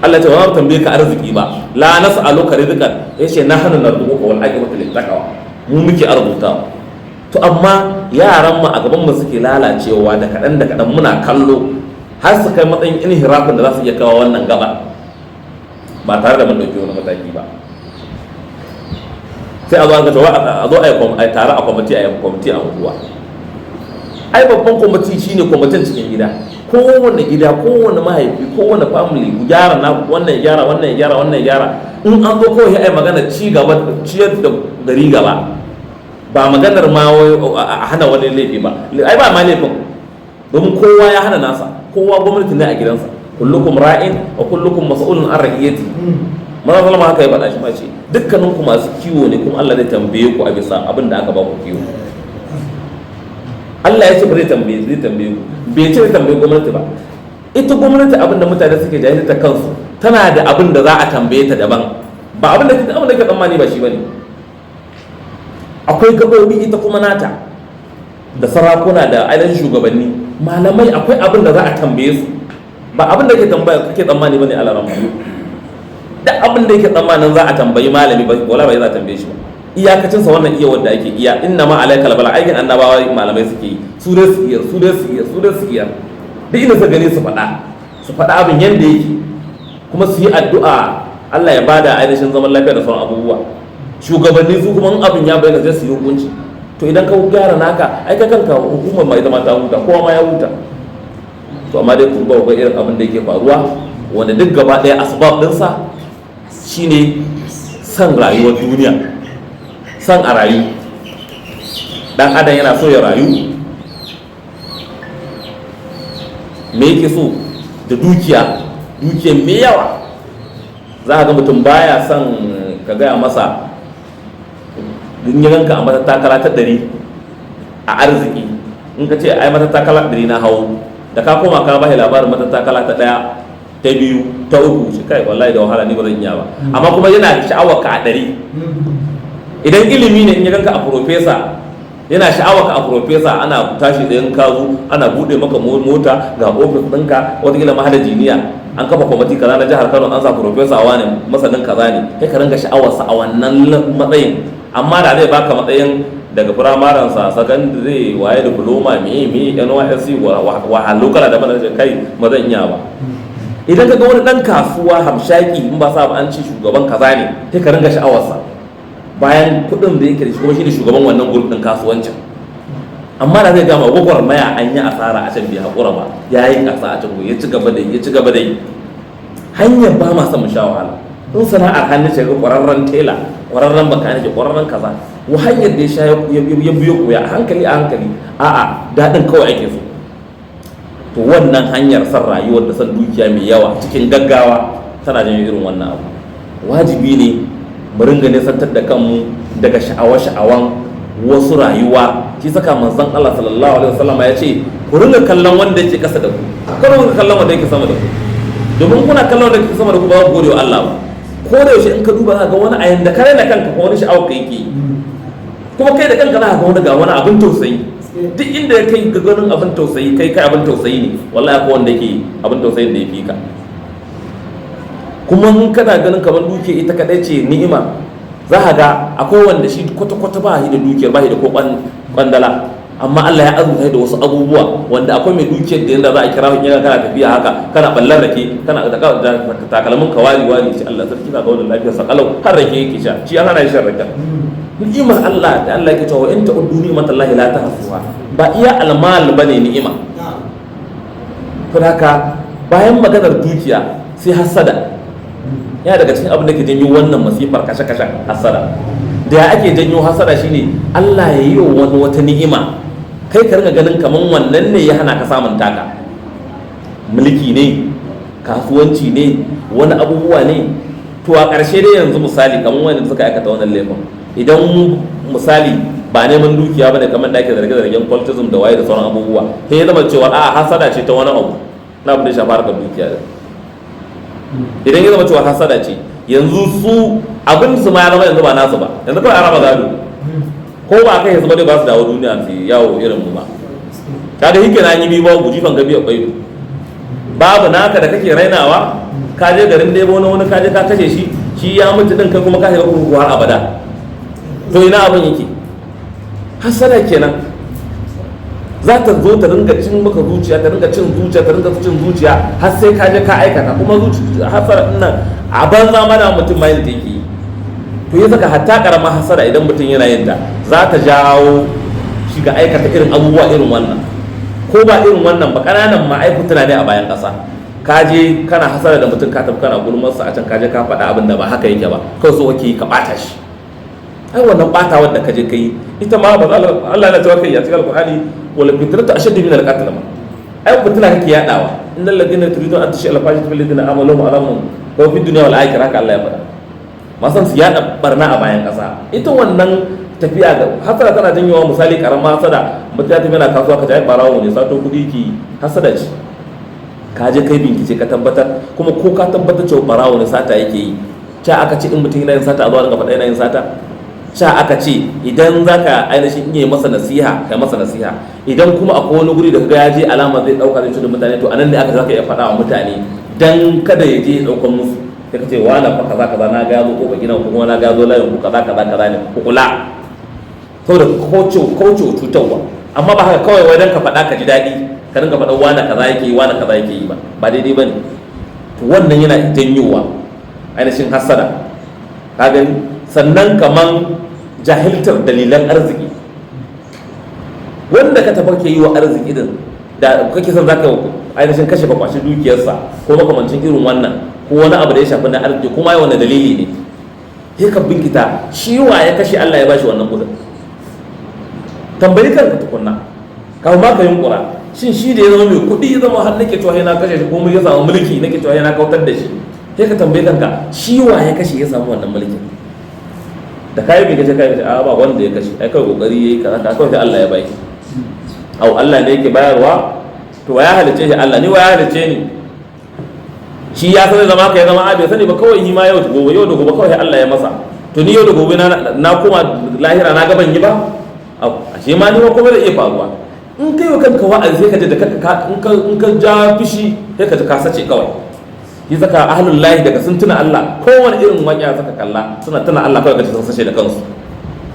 Allah ce ba za mu tambaye ka arziki ba, la nas'aluka rizqan, yace nahnu narzuquka wal aqibatu lit taqwa, mu muke arzuta. To amma yaran mu a gaban mu suke lalacewa da kadan da kadan, muna kallo har su kai matsayin inhirafin da za su iya kawo wannan gaba ba tare da mun dauki wani mataki ba. Sai a zo an ga cewa a zo a yi tare a kwamiti, a yi kwamiti a unguwa. Ai babban kwamiti shine kwamitin cikin gida. Kowane gida, kowane mahaifi, kowane family, ku gyara na wannan, ya gyara wannan, ya gyara wannan, ya gyara. In an zo kawai ai magana ci gaba, ciyar da gari gaba, ba maganar ma a hana wani laifi ba. Ai ba ma laifin, domin kowa ya hana nasa, kowa gwamnati ne a gidansa. Kullukum ra'in wa kullukum mas'ulun an ra'iyati. Maza sallama haka ya faɗa shi ma, ce dukkanin ku masu kiwo ne, kuma Allah zai tambaye ku a bisa abin da aka ba ku kiwo. Allah ya ce ba zai tambaye, zai tambaye ku, bai ce zai tambaye gwamnati ba. Ita gwamnati, abin da mutane suke jahilta kansu, tana da abin da za a tambaye ta daban, ba abin da ke tsammani ba shi bane. Akwai gabobi ita kuma nata da sarakuna da ainihin shugabanni, malamai, akwai abin da za a tambaye su, ba abin da ke tambaya kake tsammani bane. Alaran duk abin da yake tsammanin za a tambayi malami ba, wala ba za a tambaye shi ba. Iyakacin sa wannan iya wanda ake iya inna ma alaikal bala, aikin annabawa malamai suke yi, su dai su iya, su dai su iya, su dai su iya. Duk inda suka gani su faɗa, su faɗa abin yanda yake, kuma su yi addu'a Allah ya bada ainihin zaman lafiya da sauran abubuwa. Shugabanni su kuma in abin ya bayyana zai su yi hukunci. To idan ka gyara naka, ai ka kanka hukumar mai zama ta huta, kowa ma ya huta. To amma dai ku ga irin abin da yake faruwa, wanda duk gaba ɗaya asbab ɗinsa shine san rayuwar duniya, san a rayu. Dan adam yana so ya rayu. Me yake so da dukiya? Dukiya mai yawa. Za ka ga mutum baya son ka gaya masa in ya ganka a matattakala ta 100 a arziki. In ka ce ai matattakala 100 na hau, da ka koma ka bashi labarin matattakala ta 1, ta 2, ta 3, shi kai wallahi da wahala, ni ba zan iya ba. Amma kuma yana sha'awar ka a 100. Idan ilimi ne, in ya ganka a professor, yana sha'awar ka a professor, ana tashi da ka zo ana bude maka mota, ga ofis ɗinka, watakila ma hada jiniya, an kafa kwamiti kaza na jihar Kano, an sa professor wane masanin kaza ne, kai ka ringa sha'awarsa a wannan matsayin. Amma da zai baka matsayin daga firamaren sa, sakandare, waye, diploma, me me, NYSC, wahalu kala da mana, kai ba zan iya ba. Idan ka ga wani dan kasuwa hamshaki, in ba sa ba an ci shugaban kaza ne, sai ka ringa sha'awarsa bayan kuɗin da yake da shi, kuma shine shugaban wannan group din kasuwancin. Amma da zai gama gwagwarmaya, an yi asara a can, bai haƙura ba, ya yi ƙasa a can, ya ci gaba da yi, ya ci gaba da yi. Hanyar ba ma son mu sha wahala. In sana'ar hannu ce, ga ƙwararren tela, ƙwararren bakanike, ƙwararren kaza, wa hanyar da ya sha ya biyo koya a hankali a hankali. A'a, daɗin kawai ake so. To wannan hanyar son rayuwar da son dukiya mai yawa cikin gaggawa tana janyo irin wannan abu. Wajibi ne mu ringa nisantar da kanmu daga sha'awa-sha'awan wasu rayuwa. Shi saka manzon Allah sallallahu alaihi wasallam ya ce ku ringa kallon wanda yake kasa da ku, kada ku ringa kallon wanda yake sama da ku, domin kuna kallon wanda yake sama da ku ba ku gode wa Allah ba. Ko da yaushe in ka duba za ka ga wani a yanda ka raina kanka ko wani sha'awa ka yake yi, kuma kai da kanka za ka ga wani, ga wani abin tausayi. Duk inda ya kai ga ganin abin tausayi, kai kai abin tausayi ne, wallahi ko wanda yake abin tausayin da ya fi ka. Kuma in kana ganin kamar dukiya ita kadai ce ni'ima, za ka ga akwai wanda shi kwata-kwata ba shi da dukiyar, ba shi da ko kwandala, amma Allah ya azurta da wasu abubuwa wanda akwai mai dukiyar da yanda za a kira shi, kana tafiya haka kana ballar rake, kana da takalmin ka wari wari, ce Allah sarki, ka ga wannan lafiyar sa kalau, har rake yake sha, shi an hana shi shan rake. Ni'imar Allah da Allah yake cewa in ta'uddu ni'matallahi la tahsuha, ba iya almal bane ni'ima. To haka bayan maganar dukiya sai hasada. Yana daga cikin abin da ke janyo wannan masifar kashe-kashen, hasada. Da ya ake janyo hasada shine Allah ya yi wa wani wata ni'ima, kai ka ringa ganin kaman wannan ne ya hana ka samun taka. Mulki ne, kasuwanci ne, wani abubuwa ne. To a ƙarshe dai yanzu misali kamar wanda suka aikata wannan laifin, idan misali ba neman dukiya bane kamar da ake zarge-zargen cultism da waye da sauran abubuwa, sai ya zama cewa a hasada ce ta wani abu na abin da ya shafa harkar dukiya. Idan ya zama cewa hasada ce, yanzu su abin su ma ya zama yanzu ba nasu ba, yanzu kawai a raba gado, ko ba kai yanzu ba dai ba su dawo duniya su yawo irin mu ba. Kaga hike na yi biyu babu jifan gabi a kwaido, babu naka da kake rainawa, ka je garin dai wani wani ka je ka kashe shi, shi ya mutu din, kai kuma ka shiga kurkuku har abada. To ina abin yake? Hasada kenan za ta zo ta ringa cin maka zuciya, ta ringa cin zuciya, ta ringa cin zuciya, har sai ka je ka aikata. Kuma zuciya hasada din nan a banza mana mutum ma yin ta yake yi. To ya saka hatta karamar hasada idan mutum yana yin ta za ta jawo shi ga aikata irin abubuwa irin wannan, ko ba irin wannan ba, ƙananan ma ai fitina ne a bayan ƙasa. Ka je kana hasada da mutum, ka tafi kana gulmarsa a can, ka je ka faɗa abin da ba haka yake ba, kawai so kake ka ɓata shi. Ai wannan ɓatawar da ka je ka yi ita ma ba Allah na cewa kai a cikin Alƙur'ani wal fitnatu ashaddu min al-qatl ma, ai fitina kake yadawa. Innal ladina turidun an tashi al-fahishatu fil ladina amanu alamun ko fi dunya wal akhirah, haka Allah ya faɗa. Masan su yada barna a bayan ƙasa. Ita wannan tafiya ga hasada tana janyowa. Misali karama hasada, mutum ya tafi yana kasuwa, ka ji ai barawo ne, sato kuɗi ki, hasada ce. Ka je kai bincike ka tabbatar, kuma ko ka tabbatar cewa barawo ne, sata yake yi, ca aka ce in mutum yana yin sata a zuwa dinga faɗa yana yin sata? Ca aka ce idan za ka ainihin iya masa nasiha, kai masa nasiha. Idan kuma akwai wani guri da kaga ya je alama zai ɗauka zai cutar mutane, to anan ne aka zaka iya faɗa wa mutane dan kada ya je ya ɗaukan musu. Sai ka ce wani fa kaza kaza, na ga ya zo ƙofar gidan ko kuma na ga ya zo layin ku, kaza kaza kaza ne, ku kula, saboda kauce kauce cutarwa. Amma ba haka kawai wai dan ka faɗa ka ji daɗi ka dinga faɗa wani kaza yake yi, wani kaza yake yi ba, ba daidai bane. To wannan yana janyowa ainihin hasada, ka gani. Sannan kaman jahiltar dalilan arziki, wanda ka tafi ke yi wa arziki din da kake son zaka ainihin kashe ka kwashi dukiyarsa ko makamancin irin wannan ko wani abu da ya shafi na arziki, kuma ya wani dalili ne, sai ka binkita shi wa ya kashe Allah ya bashi wannan kudin. Tambayi kanka tukunna kafin ma ka yunkura, shin shi da ya zama mai kuɗi, ya zama har nake cewa na kashe shi, ko ya samu mulki nake cewa na kautar da shi, sai ka tambayi kanka shi wa ya kashe ya samu wannan mulkin. Da kayi bai kashe, kayi kashe, a ba wanda ya kashe, ai kawai kokari yayi kaza ka kawai sai Allah ya bai. Au Allah ne yake bayarwa. To wa ya halice shi? Allah ne. Wa ya halice ni? Shi ya sani zama ka ya zama a bai sani ba, kawai ni ma yau gobe, yau da gobe kawai sai Allah ya masa. To ni yau da gobe na koma lahira na ga ban yi ba. Au ashe ma ni ma kuma zai iya faruwa. In kai wa kanka wa'azi sai ka ji da kanka, in ka ja fishi sai ka ji ka sace kawai. Shi saka ahlul lahi daga sun tuna Allah, kowane irin waƙiya suka kalla suna tuna Allah, kawai kaji sun sace da kansu,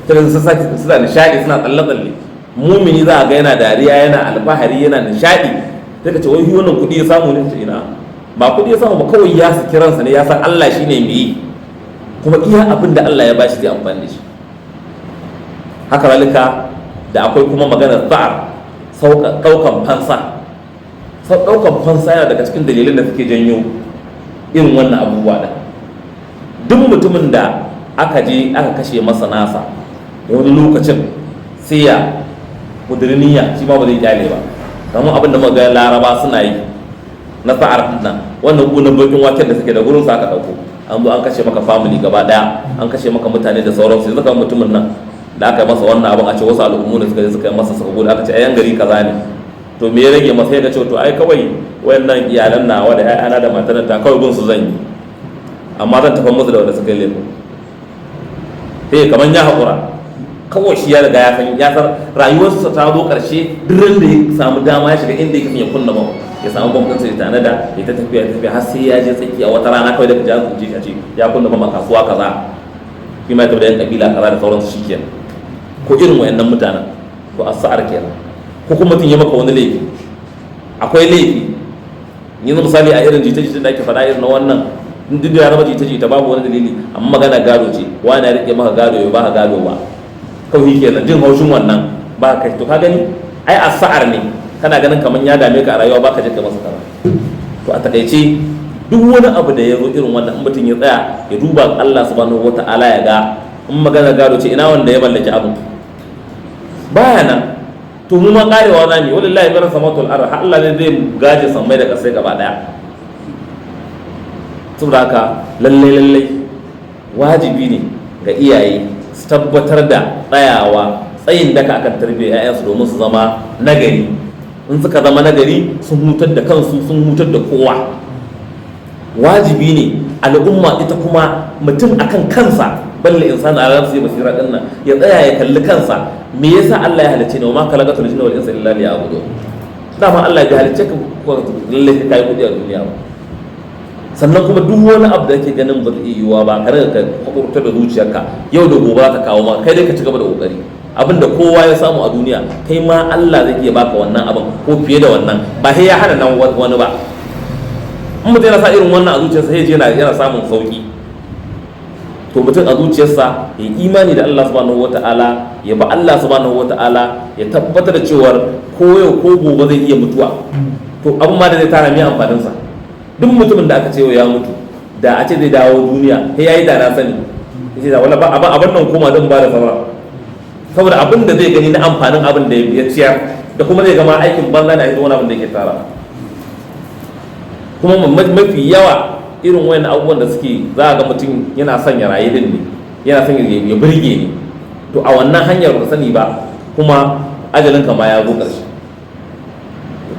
sai sun sake suna nishadi, suna tsalle tsalle. Mumini za a ga yana dariya, yana alfahari, yana nishadi. Sai ka ce wai wannan kuɗi ya samu ne? Ce ina, ba kuɗi ya samu ba, kawai ya saki ransa ne, ya san Allah shine mai yi, kuma iya abin da Allah ya bashi zai amfani da shi. Haka zalika da akwai kuma maganar za'ar, ɗaukan fansa. Ɗaukan fansa yana daga cikin dalilan da suke janyo irin wannan abubuwa da Duk mutumin da aka je aka kashe masa nasa, wani lokacin sai ya kudiri niyya, shi ma ba zai kyale ba. Kamar abin da muka ga Laraba suna yi na sa'ar nan, wannan kunan bakin waken da suke da gurin sa aka dauko, an zo an kashe maka family gaba daya, an kashe maka mutane da sauransu. Yanzu kamar mutumin nan da aka yi masa wannan abin, a ce wasu al'ummu da suka je suka yi masa, suka gudu, aka ce ai yan gari kaza ne. To me ya rage masa? Ya ga cewa to ai kawai wayannan iyalan nawa da ƴaƴana da matan ta kawai gun su zan yi, amma zan tafi musu da wanda suka yi laifin. Sai kamar ya haƙura kawai, shi ya riga ya san ya san rayuwarsa ta zo ƙarshe. Duk da ya samu dama ya shiga inda yake son ya kunna bam, ya samu bam ɗinsa ya tanada, ya ta tafiya, ya tafiya har sai ya je tsakiya. Wata rana kawai daga jihar zuci a ce ya kunna bam a kasuwa kaza, shi ma ya tafi da yan kabila kaza da sauransu, shi kenan. Ko irin wayannan mutanen, to a sa'ar kenan. Ko kuma mutum ya maka wani laifi, akwai laifi yanzu misali a irin jita-jita da ake faɗa irin na wannan, duk da ya zama jita-jita babu wani dalili, amma magana gado ce, wani ya rike maka gado ya ba gado ba, kawai kenan jin haushin wannan ba kai. To ka gani ai a sa'ar ne, kana ganin kamar ya dame ka a rayuwa, ba ka je ka masa kaza. To a takaice, duk wani abu da ya zo irin wannan, in mutum ya tsaya ya duba Allah subhanahu wata'ala, ya ga in magana gado ce, ina wanda ya mallaki abin baya nan, to mu ma karewa za mu yi. Walillahi mirasu samawati wal ard, Allah ne zai gaje sammai da kasai gaba daya. Saboda haka lalle lalle wajibi ne ga iyaye su tabbatar da tsayawa tsayin daka akan tarbiyyar 'ya'yansu domin su zama nagari. In suka zama nagari, sun hutar da kansu, sun hutar da kowa. Wajibi ne al'umma ita kuma, mutum akan kansa, balle insani ala nafsihi basira din nan, ya tsaya ya kalli kansa, me yasa Allah ya halicce ni? Wa ma khalaqatul jinna wal insa illa liya'budun. Dama Allah ya halicce ka lalle ka kai kudi a duniya ba. Sannan kuma duk wani abu da kake ganin ba zai iya yiwuwa ba, ka riga ka hakurta da zuciyarka, yau da gobe za ta kawo ma. Kai dai ka ci gaba da kokari. Abin da kowa ya samu a duniya, kai ma Allah zai iya baka wannan abin ko fiye da wannan, ba sai ya hana nan wani ba. In mutum yana sa irin wannan a zuciyarsa, sai yana yana samun sauki. To mutum a zuciyarsa ya yi imani da Allah subhanahu wata'ala, ya ba Allah subhanahu wata'ala, ya tabbatar da cewar ko yau ko gobe zai iya mutuwa. To abin ma da zai tara, mai amfanin sa? Duk mutumin da aka ce ya mutu, da a ce zai dawo duniya, sai yayi da na sani, yace da wala ba abin nan koma zan ba da saura, saboda abin da zai gani na amfanin abin da ya ciyar, da kuma zai gama aikin banza na wani abin da yake tara. Kuma mafi yawa irin wayan abubuwan da suke, za a ga mutum yana son ya rayu din ne, yana son ya burge ne. To a wannan hanyar ba sani ba kuma ajalin ka ma ya zo ƙarshe.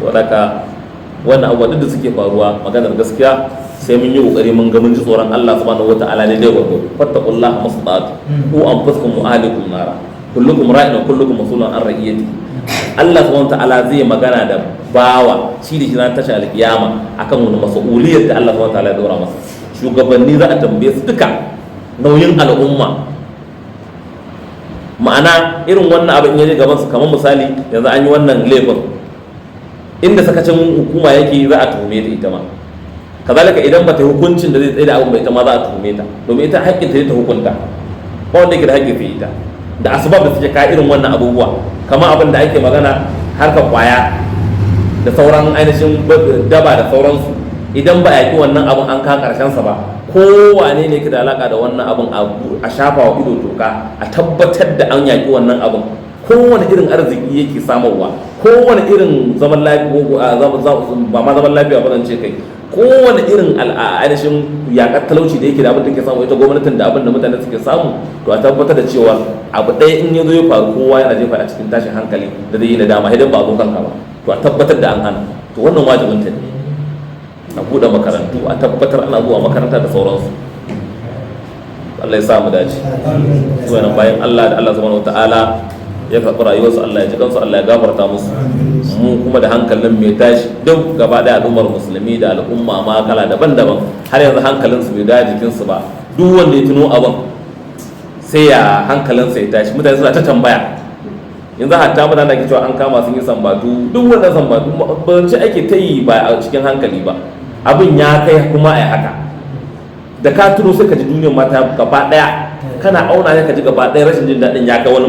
To haka wannan abubuwan duk da suke faruwa, maganar gaskiya, sai mun yi kokari mun ga mun ji tsoron Allah subhanahu wata'ala ne dai gwargwado. Fattaqullaha mastata'tu, qu anfusakum wa ahlikum nara, kullukum ra'in wa kullukum mas'ulun an ra'iyati. Allah subhanahu wata'ala zai magana da bawa shi da shi ran tashin alkiyama akan wani mas'uliyar da Allah subhanahu wata'ala ya dora masa. Shugabanni za a tambaye su duka nauyin al'umma. Ma'ana irin wannan abin ya je gaban su, kamar misali yanzu an yi wannan laifin, inda sakacin hukuma yake, za a tuhume ta ita ma. Kazalika idan bata hukuncin da zai tsaye da abin ba, ita ma za a tuhume ta, domin ita haƙƙin ta ne ta hukunta, ba wanda yake da haƙƙin ta ita. Da asbab da suke ka irin wannan abubuwa, kamar abin da ake magana harkar kwaya da sauran ainihin daba da sauransu, idan ba a yaƙi wannan abin an ka karshen sa ba, kowane ne ke da alaka da wannan abin a shafa wa ido toka, a tabbatar da an yaƙi wannan abin. Kowane irin arziki yake samarwa, kowane irin zaman lafiya, ba ma zaman lafiya ba zan ce, kai, kowane irin ainihin yaƙar talauci da yake da abin da ke samu ita gwamnatin da abin da mutane suke samu, to a tabbatar da cewa abu ɗaya in ya zo ya faru, kowa yana jefa a cikin tashin hankali da zai yi nadama idan ba a zo kanka ba. To a tabbatar da an hana, to wannan wajibin ta ne. A buɗe makarantu, a tabbatar ana zuwa makaranta da sauransu. Allah ya sa mu dace. Su bayan Allah da Allah subhanahu wataala ya karɓi rayuwarsu, Allah ya ji kansu, Allah ya gafarta musu. Mu kuma da hankalin mai tashi, duk gaba ɗaya al'ummar musulmi da al'umma ma kala daban-daban, har yanzu hankalin su bai da jikinsu ba. Duk wanda ya tuno abin, sai ya hankalinsa ya tashi. Mutane suna ta tambaya. Yanzu hatta mutane da ke cewa an kama sun yi sambatu, duk wannan sambatu ban ci ake ta yi ba a cikin hankali ba. Abin ya kai kuma a haka da ka tuno, sai ka ji duniyar mata gaba ɗaya, kana auna ne ka ji gaba ɗaya rashin jin daɗin ya kai wani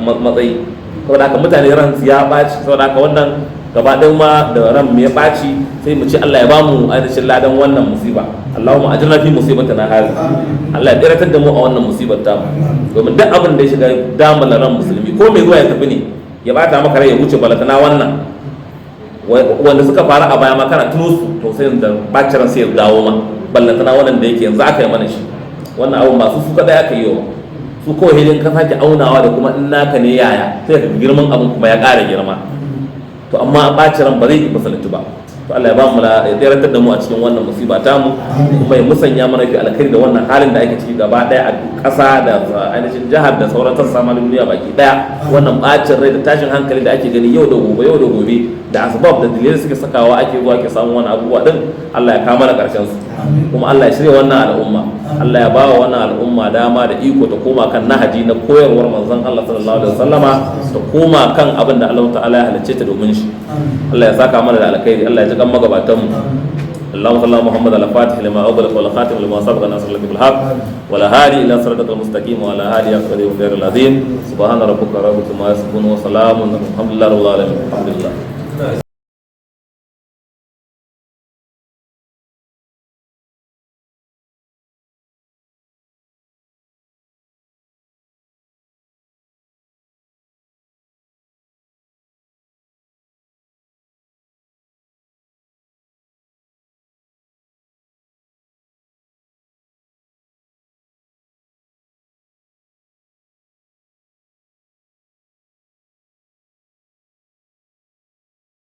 matsayi. Saboda haka mutane ransu ya ɓaci. Saboda haka wannan Gaba ɗaya ma da ran mu ya ɓaci, sai mu ce Allah ya bamu ainihin ladan wannan musiba. Allahumma ajirna fi musibatina hadhihi. Allah ya tsiratar da mu a wannan musibar tamu, domin duk abin da ya shiga damar ran musulmi, ko mai zuwa ya tafi ne ya bata maka rai ya wuce, balatana wannan wanda suka faru a baya ma kana tuno su, to sai da bacin ran sai ya dawo ma, ballantana wannan da yake yanzu aka yi mana shi. Wannan abun ba su su kadai aka yi wa, su kawai hidin ka sake aunawa da kuma in naka ne yaya, sai ka girman abun kuma ya ƙara girma. To amma bacin ran ba zai musulunci ba. To Allah ya ba mu ya tsiratar da mu a cikin wannan musiba ta mu, kuma ya musanya mana fi alkhairi da wannan halin da ake ciki gaba daya a ƙasa da ainihin jihar da sauran sassa ma duniya baki daya. Wannan bacin rai da tashin hankali da ake gani yau da gobe, yau da gobe, da asbab da dalilai suke sakawa ake zuwa ake samun wannan abubuwa din, Allah ya kawo mana karshen su, kuma Allah ya shirya wannan al'umma. Allah ya bawa wannan al'umma dama da iko ta koma kan nahaji na koyarwar manzon Allah sallallahu alaihi wasallama, ta koma kan abin da Allah ta'ala ya halicce ta domin shi. Allah ya saka mana da alkhairi, Allah ya ji kan magabatan mu. اللهم صل على محمد الفاتح لما أغلق والخاتم لما سبق ناصر لك بالحق ولا هادي إلى صراطك المستقيم وعلى آله حق قدره العظيم. سبحان ربك رب العزة عما يصفون وسلام، الحمد لله رب العالمين. الحمد لله.